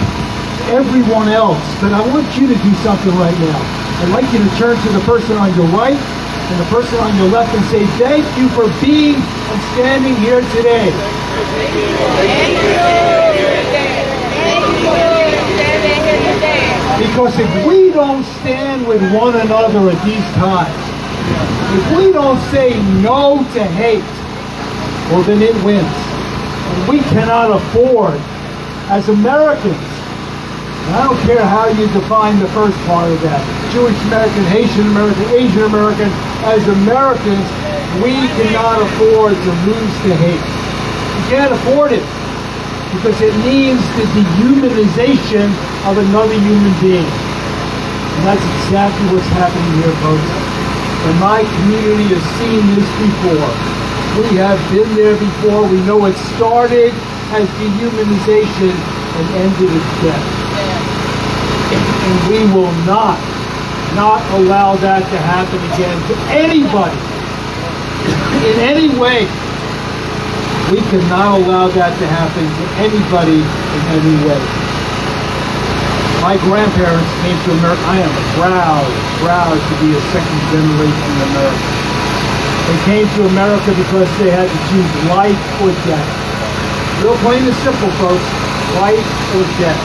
everyone else, but I want you to do something right now. I'd like you to turn to the person on your right and the person on your left and say, thank you for being and standing here today. Because if we don't stand with one another at these times, if we don't say no to hate, well, then it wins. And we cannot afford, as Americans, and I don't care how you define the first part of that, Jewish American, Haitian American, Asian American, as Americans, we cannot afford to lose to hate. We can't afford it because it means the dehumanization of another human being. And that's exactly what's happening here, folks. And my community has seen this before. We have been there before. We know it started as dehumanization and ended in death. And we will not, not allow that to happen again to anybody in any way. We cannot allow that to happen to anybody in any way. My grandparents came to America. I am proud, proud to be a second generation American. They came to America because they had to choose life or death. Real plain and simple, folks. Life or death.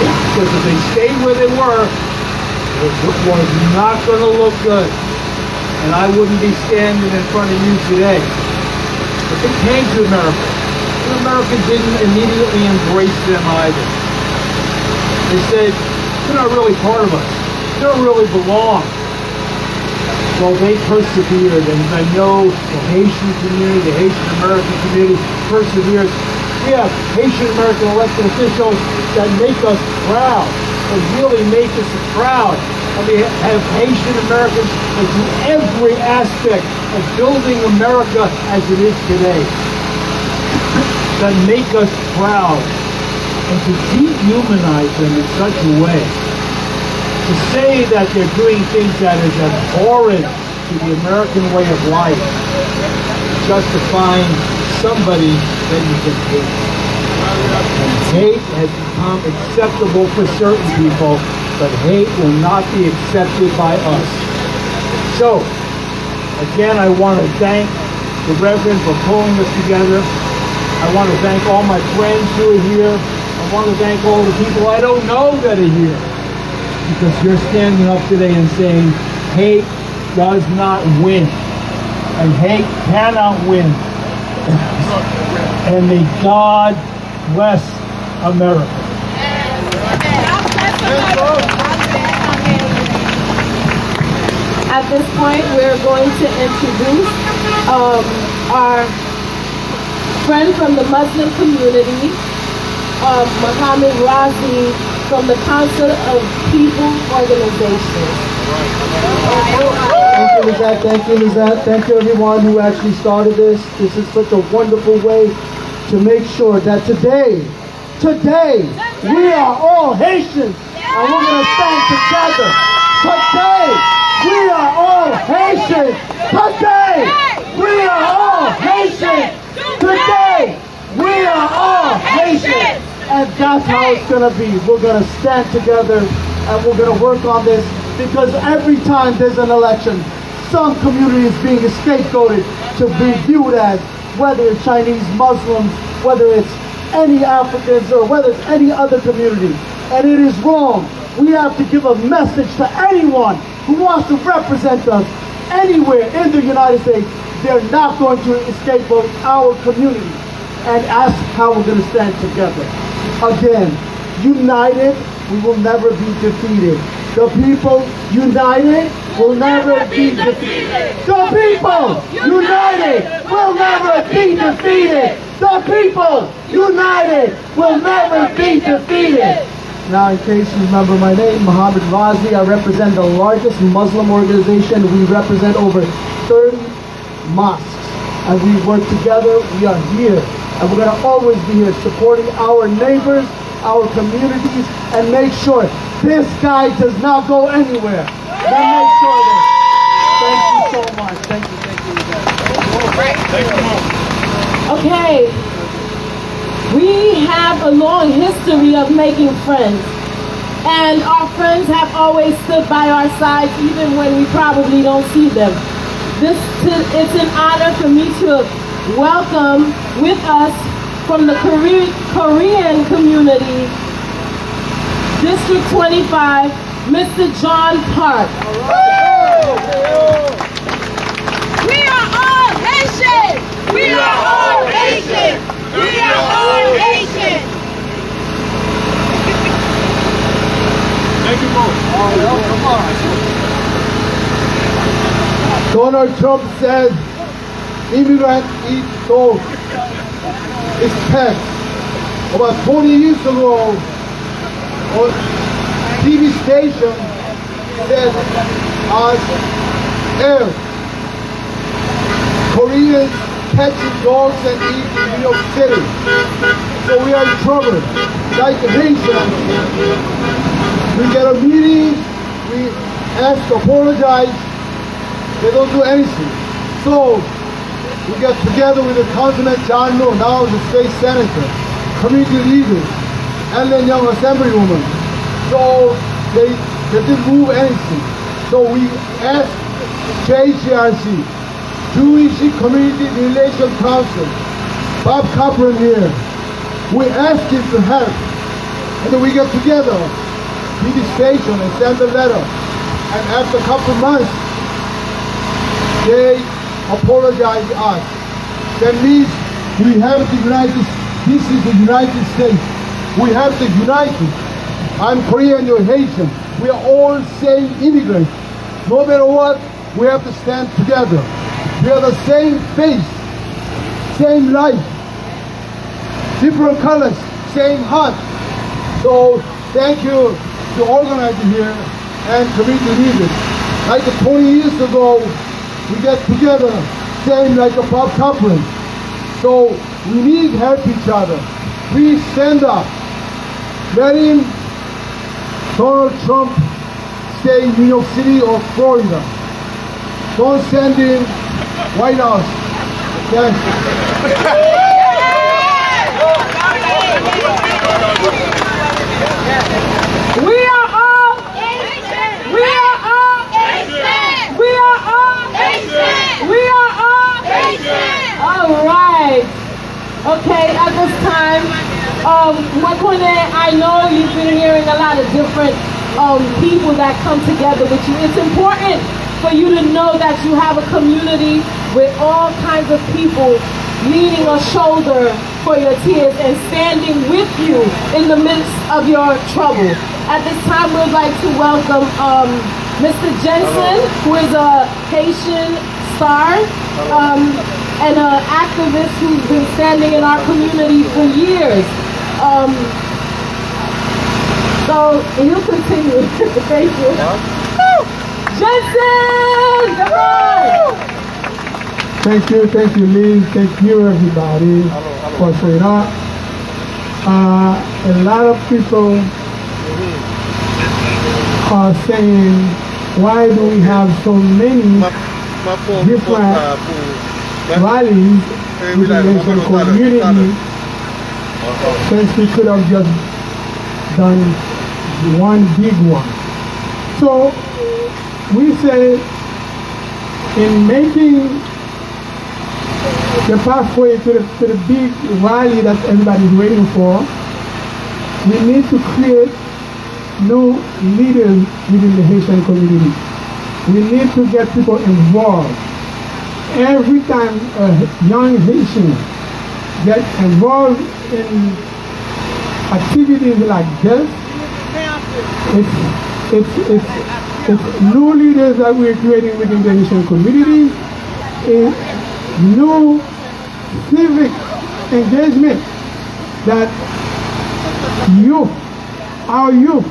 Because if they stayed where they were, it was not going to look good. And I wouldn't be standing in front of you today. But they came to America. The Americans didn't immediately embrace them either. They said, "They're not really part of us. They don't really belong." Well, they persevered, and I know the Haitian community, the Haitian American community perseveres. We have Haitian American elected officials that make us proud, that really make us proud. And we have Haitian Americans that do every aspect of building America as it is today, that make us proud. And to dehumanize them in such a way, to say that they're doing things that is abhorrent to the American way of life, justifying somebody that you can hate. Hate has become acceptable for certain people, but hate will not be accepted by us. So, again, I want to thank the Reverend for pulling us together. I want to thank all my friends who are here. I want to thank all the people I don't know that are here, because you're standing up today and saying, "Hate does not win, and hate cannot win." And may God bless America. At this point, we're going to introduce um, our friend from the Muslim community, um, Mohammed Razi from the Council of People Organization. Thank you, Lizette. Thank you, Lizette. Thank you, everyone who actually started this. This is such a wonderful way to make sure that today, today, we are all Haitians and we're going to stand together. Today, we are all Haitians. Today, we are all Haitians. Today, we are all Haitians. And that's how it's going to be. We're going to stand together and we're going to work on this, because every time there's an election, some community is being scapegoated to be viewed as, whether it's Chinese, Muslims, whether it's any Africans, or whether it's any other community. And it is wrong. We have to give a message to anyone who wants to represent us anywhere in the United States. They're not going to scapegoat our community. And that's how we're going to stand together. Again, united, we will never be defeated. The people united will never be defeated. The people united will never be defeated. The people united will never be defeated. Now, in case you remember my name, Mohammed Razi, I represent the largest Muslim organization. We represent over thirty mosques. And we work together, we are here. And we're going to always be here supporting our neighbors, our communities, and make sure this guy does not go anywhere. We'll make sure that. Thank you so much. Thank you, thank you, you guys. Okay. We have a long history of making friends. And our friends have always stood by our sides even when we probably don't see them. This to, it's an honor for me to welcome with us from the Kore- Korean community, District twenty-five, Mister John Park. We are all Haitian! We are all Haitian! We are all Haitian! Thank you, folks. Donald Trump said immigrant eat dog. It's past. About twenty years ago, on T V station said as if Koreans catching dogs and eat in New York City. So we are in trouble. Like Haitians, we get a meeting, we ask to apologize, they don't do anything. So we get together with the Councilman John Noe, now the state senator, community leaders, and the young assemblywoman. So they, they didn't move anything. So we asked J C R C, Jewish Community Relation Council, Bob Kaplan here. We ask him to help. And then we get together with the station and send a letter. And after a couple months, they apologize us. That means we have to unite. This is the United States. We have to unite. I'm Korean, you're Haitian. We are all same immigrants. No matter what, we have to stand together. We are the same face, same life, different colors, same heart. So thank you to organize it here and community leaders. Like twenty years ago, we get together, same like a Bob Kaplan. So we need help each other. Please stand up. Letting Donald Trump stay in New York City or Florida. Don't send him White House. Yes. We are all, we are all, we are all, we are all. All right. Okay, at this time, um, mwen konnen, I know you've been hearing a lot of different, um, people that come together with you. It's important for you to know that you have a community with all kinds of people leaning a shoulder for your tears and standing with you in the midst of your trouble. At this time, we'd like to welcome, um, Mister Jensen, who is a Haitian star, um, and an activist who's been standing in our community for years. Um, so he'll continue. Thank you. Jensen! Come on! Thank you, thank you, Liz. Thank you, everybody, for showing up. Uh, a lot of people are saying, why do we have so many different rallies with the Haitian community, since we could have just done one big one? So we say, in making the pathway to the, to the big rally that everybody is waiting for, we need to create new leaders within the Haitian community. We need to get people involved. Every time a young Haitian get involved in activities like this, it's, it's, it's, it's new leaders that we're creating within the Haitian community, a new civic engagement that youth, our youth,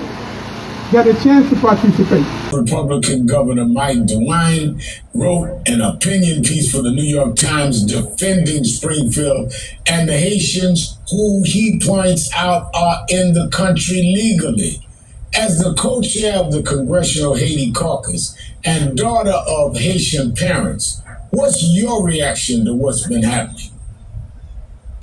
get a chance to participate. Republican Governor Mike DeWine wrote an opinion piece for the New York Times defending Springfield and the Haitians who he points out are in the country legally. As the co-chair of the Congressional Haiti Caucus and daughter of Haitian parents, what's your reaction to what's been happening?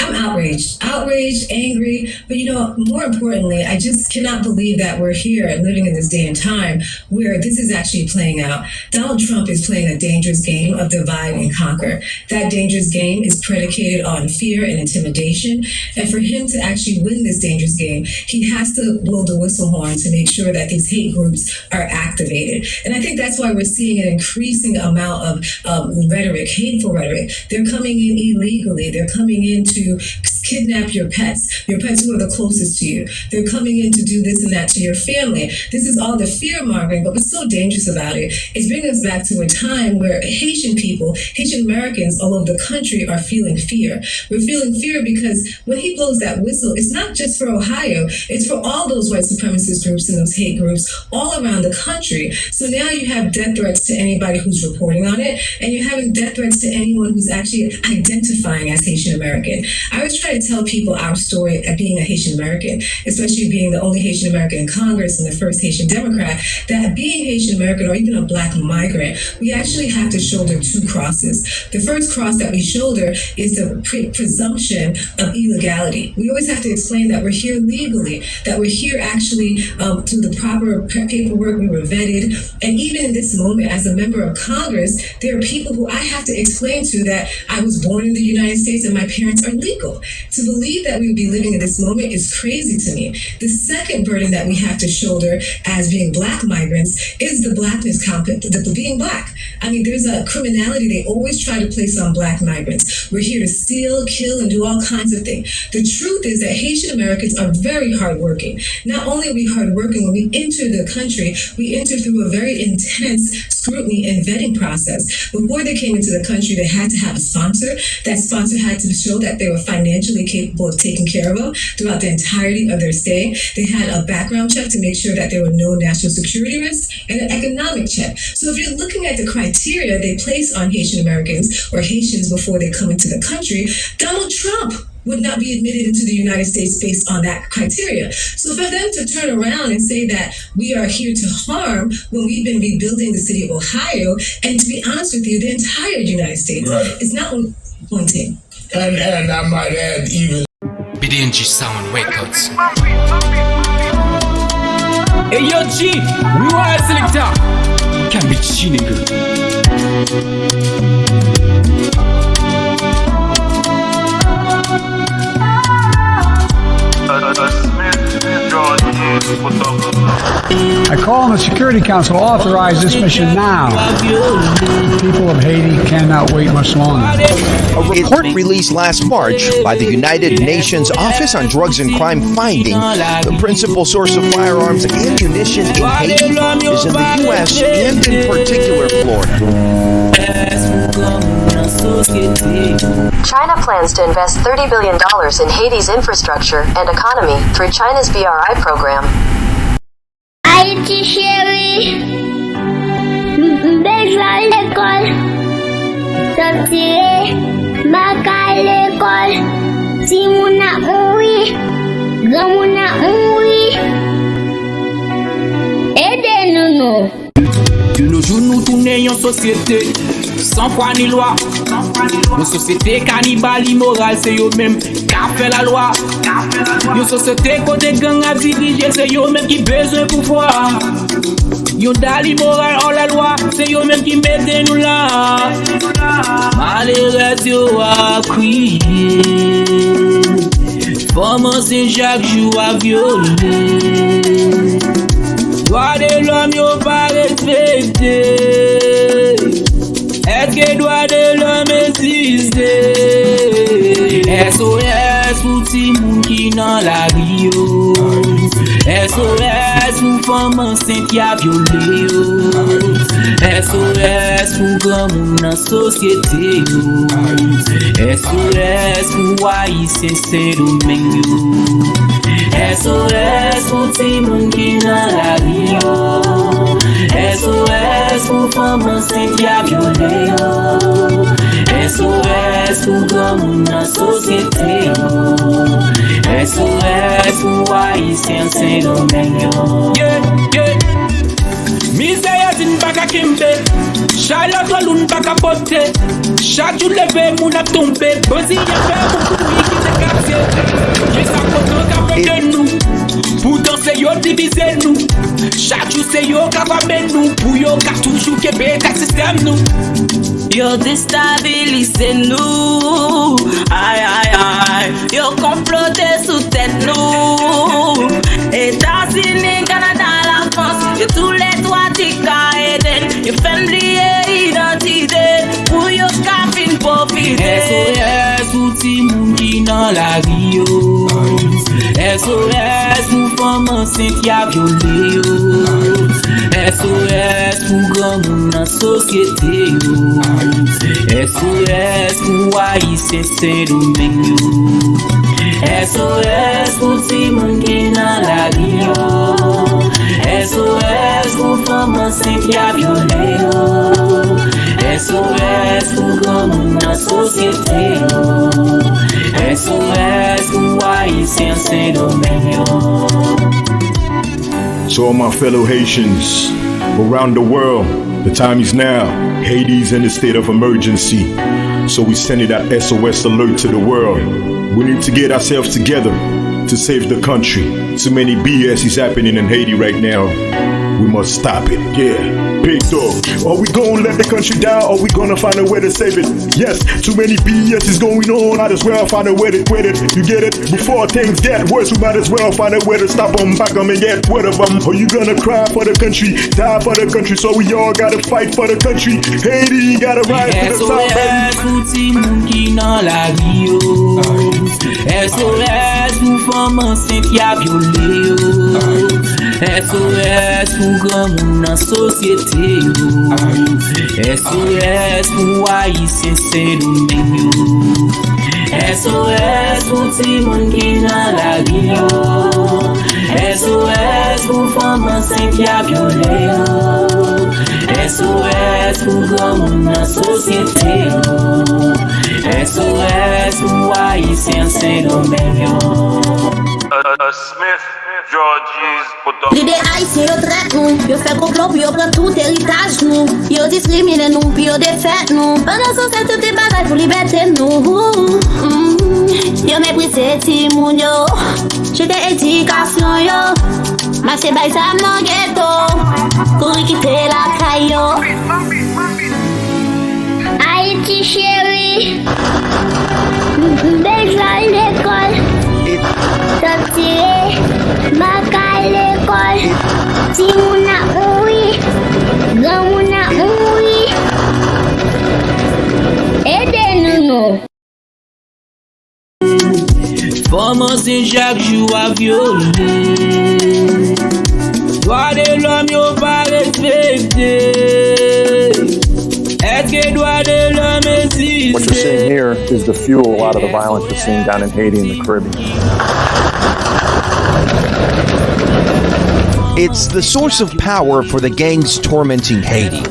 I'm outraged, outraged, angry, but, you know, more importantly, I just cannot believe that we're here and living in this day and time where this is actually playing out. Donald Trump is playing a dangerous game of divide and conquer. That dangerous game is predicated on fear and intimidation. And for him to actually win this dangerous game, he has to blow the whistle horn to make sure that these hate groups are activated. And I think that's why we're seeing an increasing amount of um, rhetoric, hateful rhetoric. They're coming in illegally. They're coming in to kidnap your pets, your pets who are the closest to you. They're coming in to do this and that to your family. This is all the fear mongering, but what's so dangerous about it is bringing us back to a time where Haitian people, Haitian Americans all over the country are feeling fear. We're feeling fear because when he blows that whistle, it's not just for Ohio, it's for all those white supremacist groups and those hate groups all around the country. So now you have death threats to anybody who's reporting on it, and you're having death threats to anyone who's actually identifying as Haitian American. I was trying tell people our story of being a Haitian American, especially being the only Haitian American in Congress and the first Haitian Democrat, that being Haitian American or even a black migrant, we actually have to shoulder two crosses. The first cross that we shoulder is the pre- presumption of illegality. We always have to explain that we're here legally, that we're here actually um, through the proper paperwork, we were vetted. And even in this moment, as a member of Congress, there are people who I have to explain to that I was born in the United States and my parents are legal. To believe that we would be living in this moment is crazy to me. The second burden that we have to shoulder as being black migrants is the blackness complex, the being black. I mean, there's a criminality they always try to place on black migrants. We're here to steal, kill, and do all kinds of things. The truth is that Haitian Americans are very hardworking. Not only are we hardworking, when we enter the country, we enter through a very intense scrutiny and vetting process. Before they came into the country, they had to have a sponsor. That sponsor had to show that they were financially capable of taking care of them throughout the entirety of their stay. They had a background check to make sure that there were no national security risks and an economic check. So if you're looking at the criteria they place on Haitian Americans or Haitians before they come into the country, Donald Trump would not be admitted into the United States based on that criteria. So for them to turn around and say that we are here to harm when we've been rebuilding the city of Ohio, and to be honest with you, the entire United States, right, is not only disappointing. And, and I might add, even B D N G Sound Records. Hey yo, G, Rewire Selector. Cabbage G, nigga. I call on the Security Council to authorize this mission now. The people of Haiti cannot wait much longer. A report released last March by the United Nations Office on Drugs and Crime finding the principal source of firearms and ammunition in Haiti is in the U S and in particular Florida. China plans to invest thirty billion dollars in Haiti's infrastructure and economy through China's B R I program. Ayiti cheri, m, m bezwen al lekòl. Sòtire, m pa ka al lekòl. Timoun ap mouri, granmoun ap mouri. Ede nou non. De nos jours, nou tounen yon sosyete san fwa ni lwa. Yon sosyete kanibal, imoral, se yo menm k ap fè lalwa. Yon sosyete kote gang ap dirije, se yo menm ki bezwen pouvwa. Yon dal imoral, hors la loi, se yo menm ki mete nou la. Malerèz yo ap kriye. Fanm ansent chak jou ap vyole. Dwa de lòm yo pa respekte. Èske dwa de lòm egziste? S O S pou timoun ki nan lari yo. S O S pou fanm ansent y ap vyole yo. S O S pou granmoun nan sosyete yo. S O S pou Ayisyen Sendomeng yo. S O S pou timoun ki nan lari yo. S O S pou fanm ansent y ap vyole yo. S O S pou granmoun nan sosyete yo. S O S pou Ayisyen Sendomeng yo. Yeah, yeah. Mizè a di n pa ka kenbe. Chalè twò lou n pa ka pote. Chak jou leve, moun ap tonbe. Bandi ap fè moun kouri kite katye. Kisa kontan ka fè de nou? Poutan se yo divize nou. Chak jou se yo k ap ame nou. Pou yo ka toujou kenbe tèt sistèm nou. Yo destabilize nou. Ay, ay, ay. Yo konplote sou tèt nou. Etazini, Kanada, Lafrans, yo toulètwa te ka ede n. Yo fè n bliye idantite pou yo ka fin pwofite. S O S pou timoun ki nan lari yo. S O S pou fanm ansent y ap vyole yo. S O S pou granmoun nan sosyete yo. S O S pou Ayisyen Sendomeng yo. S O S pou timoun ki nan lari yo. S O S pou fanm ansent y ap vyole yo. S O S pou granmoun nan sosyete yo. S O S pou Ayisyen Sendomeng yo. So, all my fellow Haitians around the world, the time is now. Haiti is in a state of emergency. So, we sending that S O S alert to the world. We need to get ourselves together to save the country. Too many B S is happening in Haiti right now. We must stop it. Yeah. Big dog. Are we gonna let the country down? Are we gonna find a way to save it? Yes, too many B S is going on. Might as well find a way to quit it. You get it? Before things get worse, we might as well find a way to stop 'em, pack 'em and get rid of 'em. Are you gonna cry for the country, die for the country? So we all gotta fight for the country. Haiti gotta rise to the top, baby. S O S pou timoun ki nan lari yo. S O S pou fanm ansent y a vyole yo. S O S pou granmoun nan sosyete yo. S O S pou Ayisyen Sendomeng yo. S O S pou timoun ki nan lari yo. S O S pou fanm ansent y a vyole yo. S O S pou granmoun nan sosyete yo. S O S pou Ayisyen Sendomeng yo. Smith Georges Production. Lide ayisyen yo trèt nou, yo fè konplo pou yo pran tout eritaj nou. Yo diskrimine nou, pou yo defèt nou. Pandan se tan tout te batay pou libète nou. Mm. Yo meprize timoun yo, jete edikasyon yo. Mache bay zam nan geto, kouri kite lakay yo. Ayiti cheri, m bezwen lekòl. Sòtire, m pa ka al lekòl. Timoun ap mouri, granmoun ap mouri. Ede nou non. Fanm ansent chak jou ap vyole. Dwa de lòm yo pa respekte. Èske dwa de lòm egziste? What you're seeing here is the fuel a lot of the violence we're seeing down in Haiti and the Caribbean. It's the source of power for the gangs tormenting Haiti.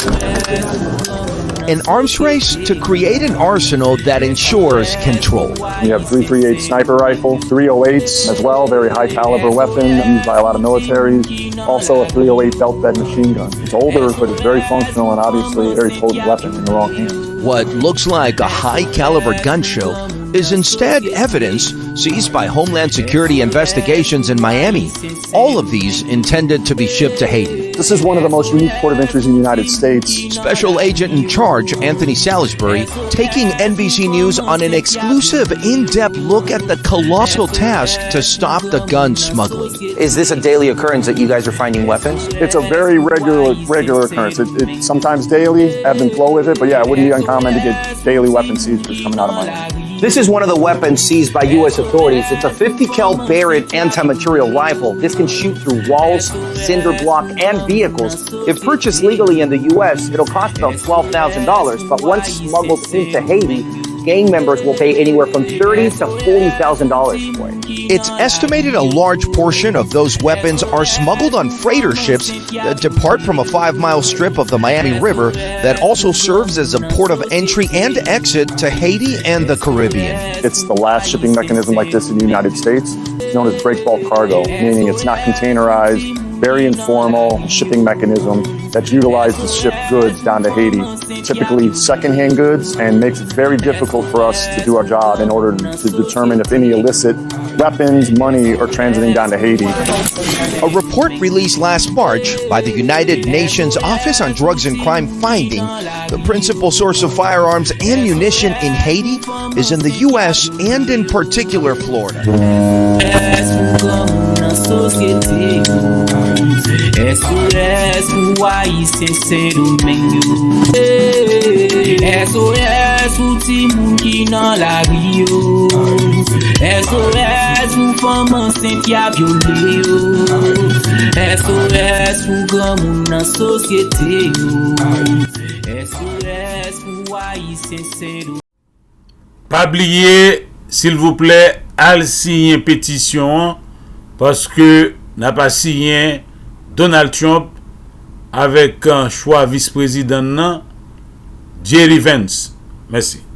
An arms race to create an arsenal that ensures control. You have three three eight sniper rifle, three oh eights as well, very high caliber weapon used by a lot of militaries. Also a three oh eight belt fed machine gun. It's older, but it's very functional and obviously a very potent weapon in the wrong hands. What looks like a high caliber gun show is instead evidence seized by Homeland Security investigations in Miami. All of these intended to be shipped to Haiti. This is one of the most unique port of entries in the United States. Special Agent in Charge Anthony Salisbury taking N B C News on an exclusive in depth look at the colossal task to stop the gun smuggling. Is this a daily occurrence that you guys are finding weapons? It's a very regular regular occurrence. It, it sometimes daily, ebb and flow with it, but yeah, it wouldn't be uncommon to get daily weapon seizures coming out of Miami. This is one of the weapons seized by U S authorities. It's a fifty cal Barrett anti-material rifle. This can shoot through walls, cinder block, and vehicles. If purchased legally in the U S, it'll cost about twelve thousand dollars, but once smuggled into Haiti, gang members will pay anywhere from thirty to forty thousand dollars for it. It's estimated a large portion of those weapons are smuggled on freighter ships that depart from a five mile strip of the Miami River that also serves as a port of entry and exit to Haiti and the Caribbean. It's the last shipping mechanism like this in the United States. It's known as break bulk cargo, meaning it's not containerized, very informal shipping mechanism that utilizes ship goods down to Haiti, typically secondhand goods, and makes it very difficult for us to do our job in order to determine if any illicit weapons, money are transiting down to Haiti. A report released last March by the United Nations Office on Drugs and Crime finding the principal source of firearms and munition in Haiti is in the U S and in particular Florida. S O S pou granmoun nan sosyete yo. S O S pou Ayisyen Sendomeng yo. S O S pou timoun ki nan lari yo. S O S pou fanm ansent y ap vyole yo. S O S pou granmoun nan sosyete yo. S O S pou Ayisyen Sendomeng. Pa bliye, silvouplè, al siyen petisyon an, paske n ap asiyen Donald Trump avèk, eh, chwa vis prezidan nan, Jerry Vance. Mèsi.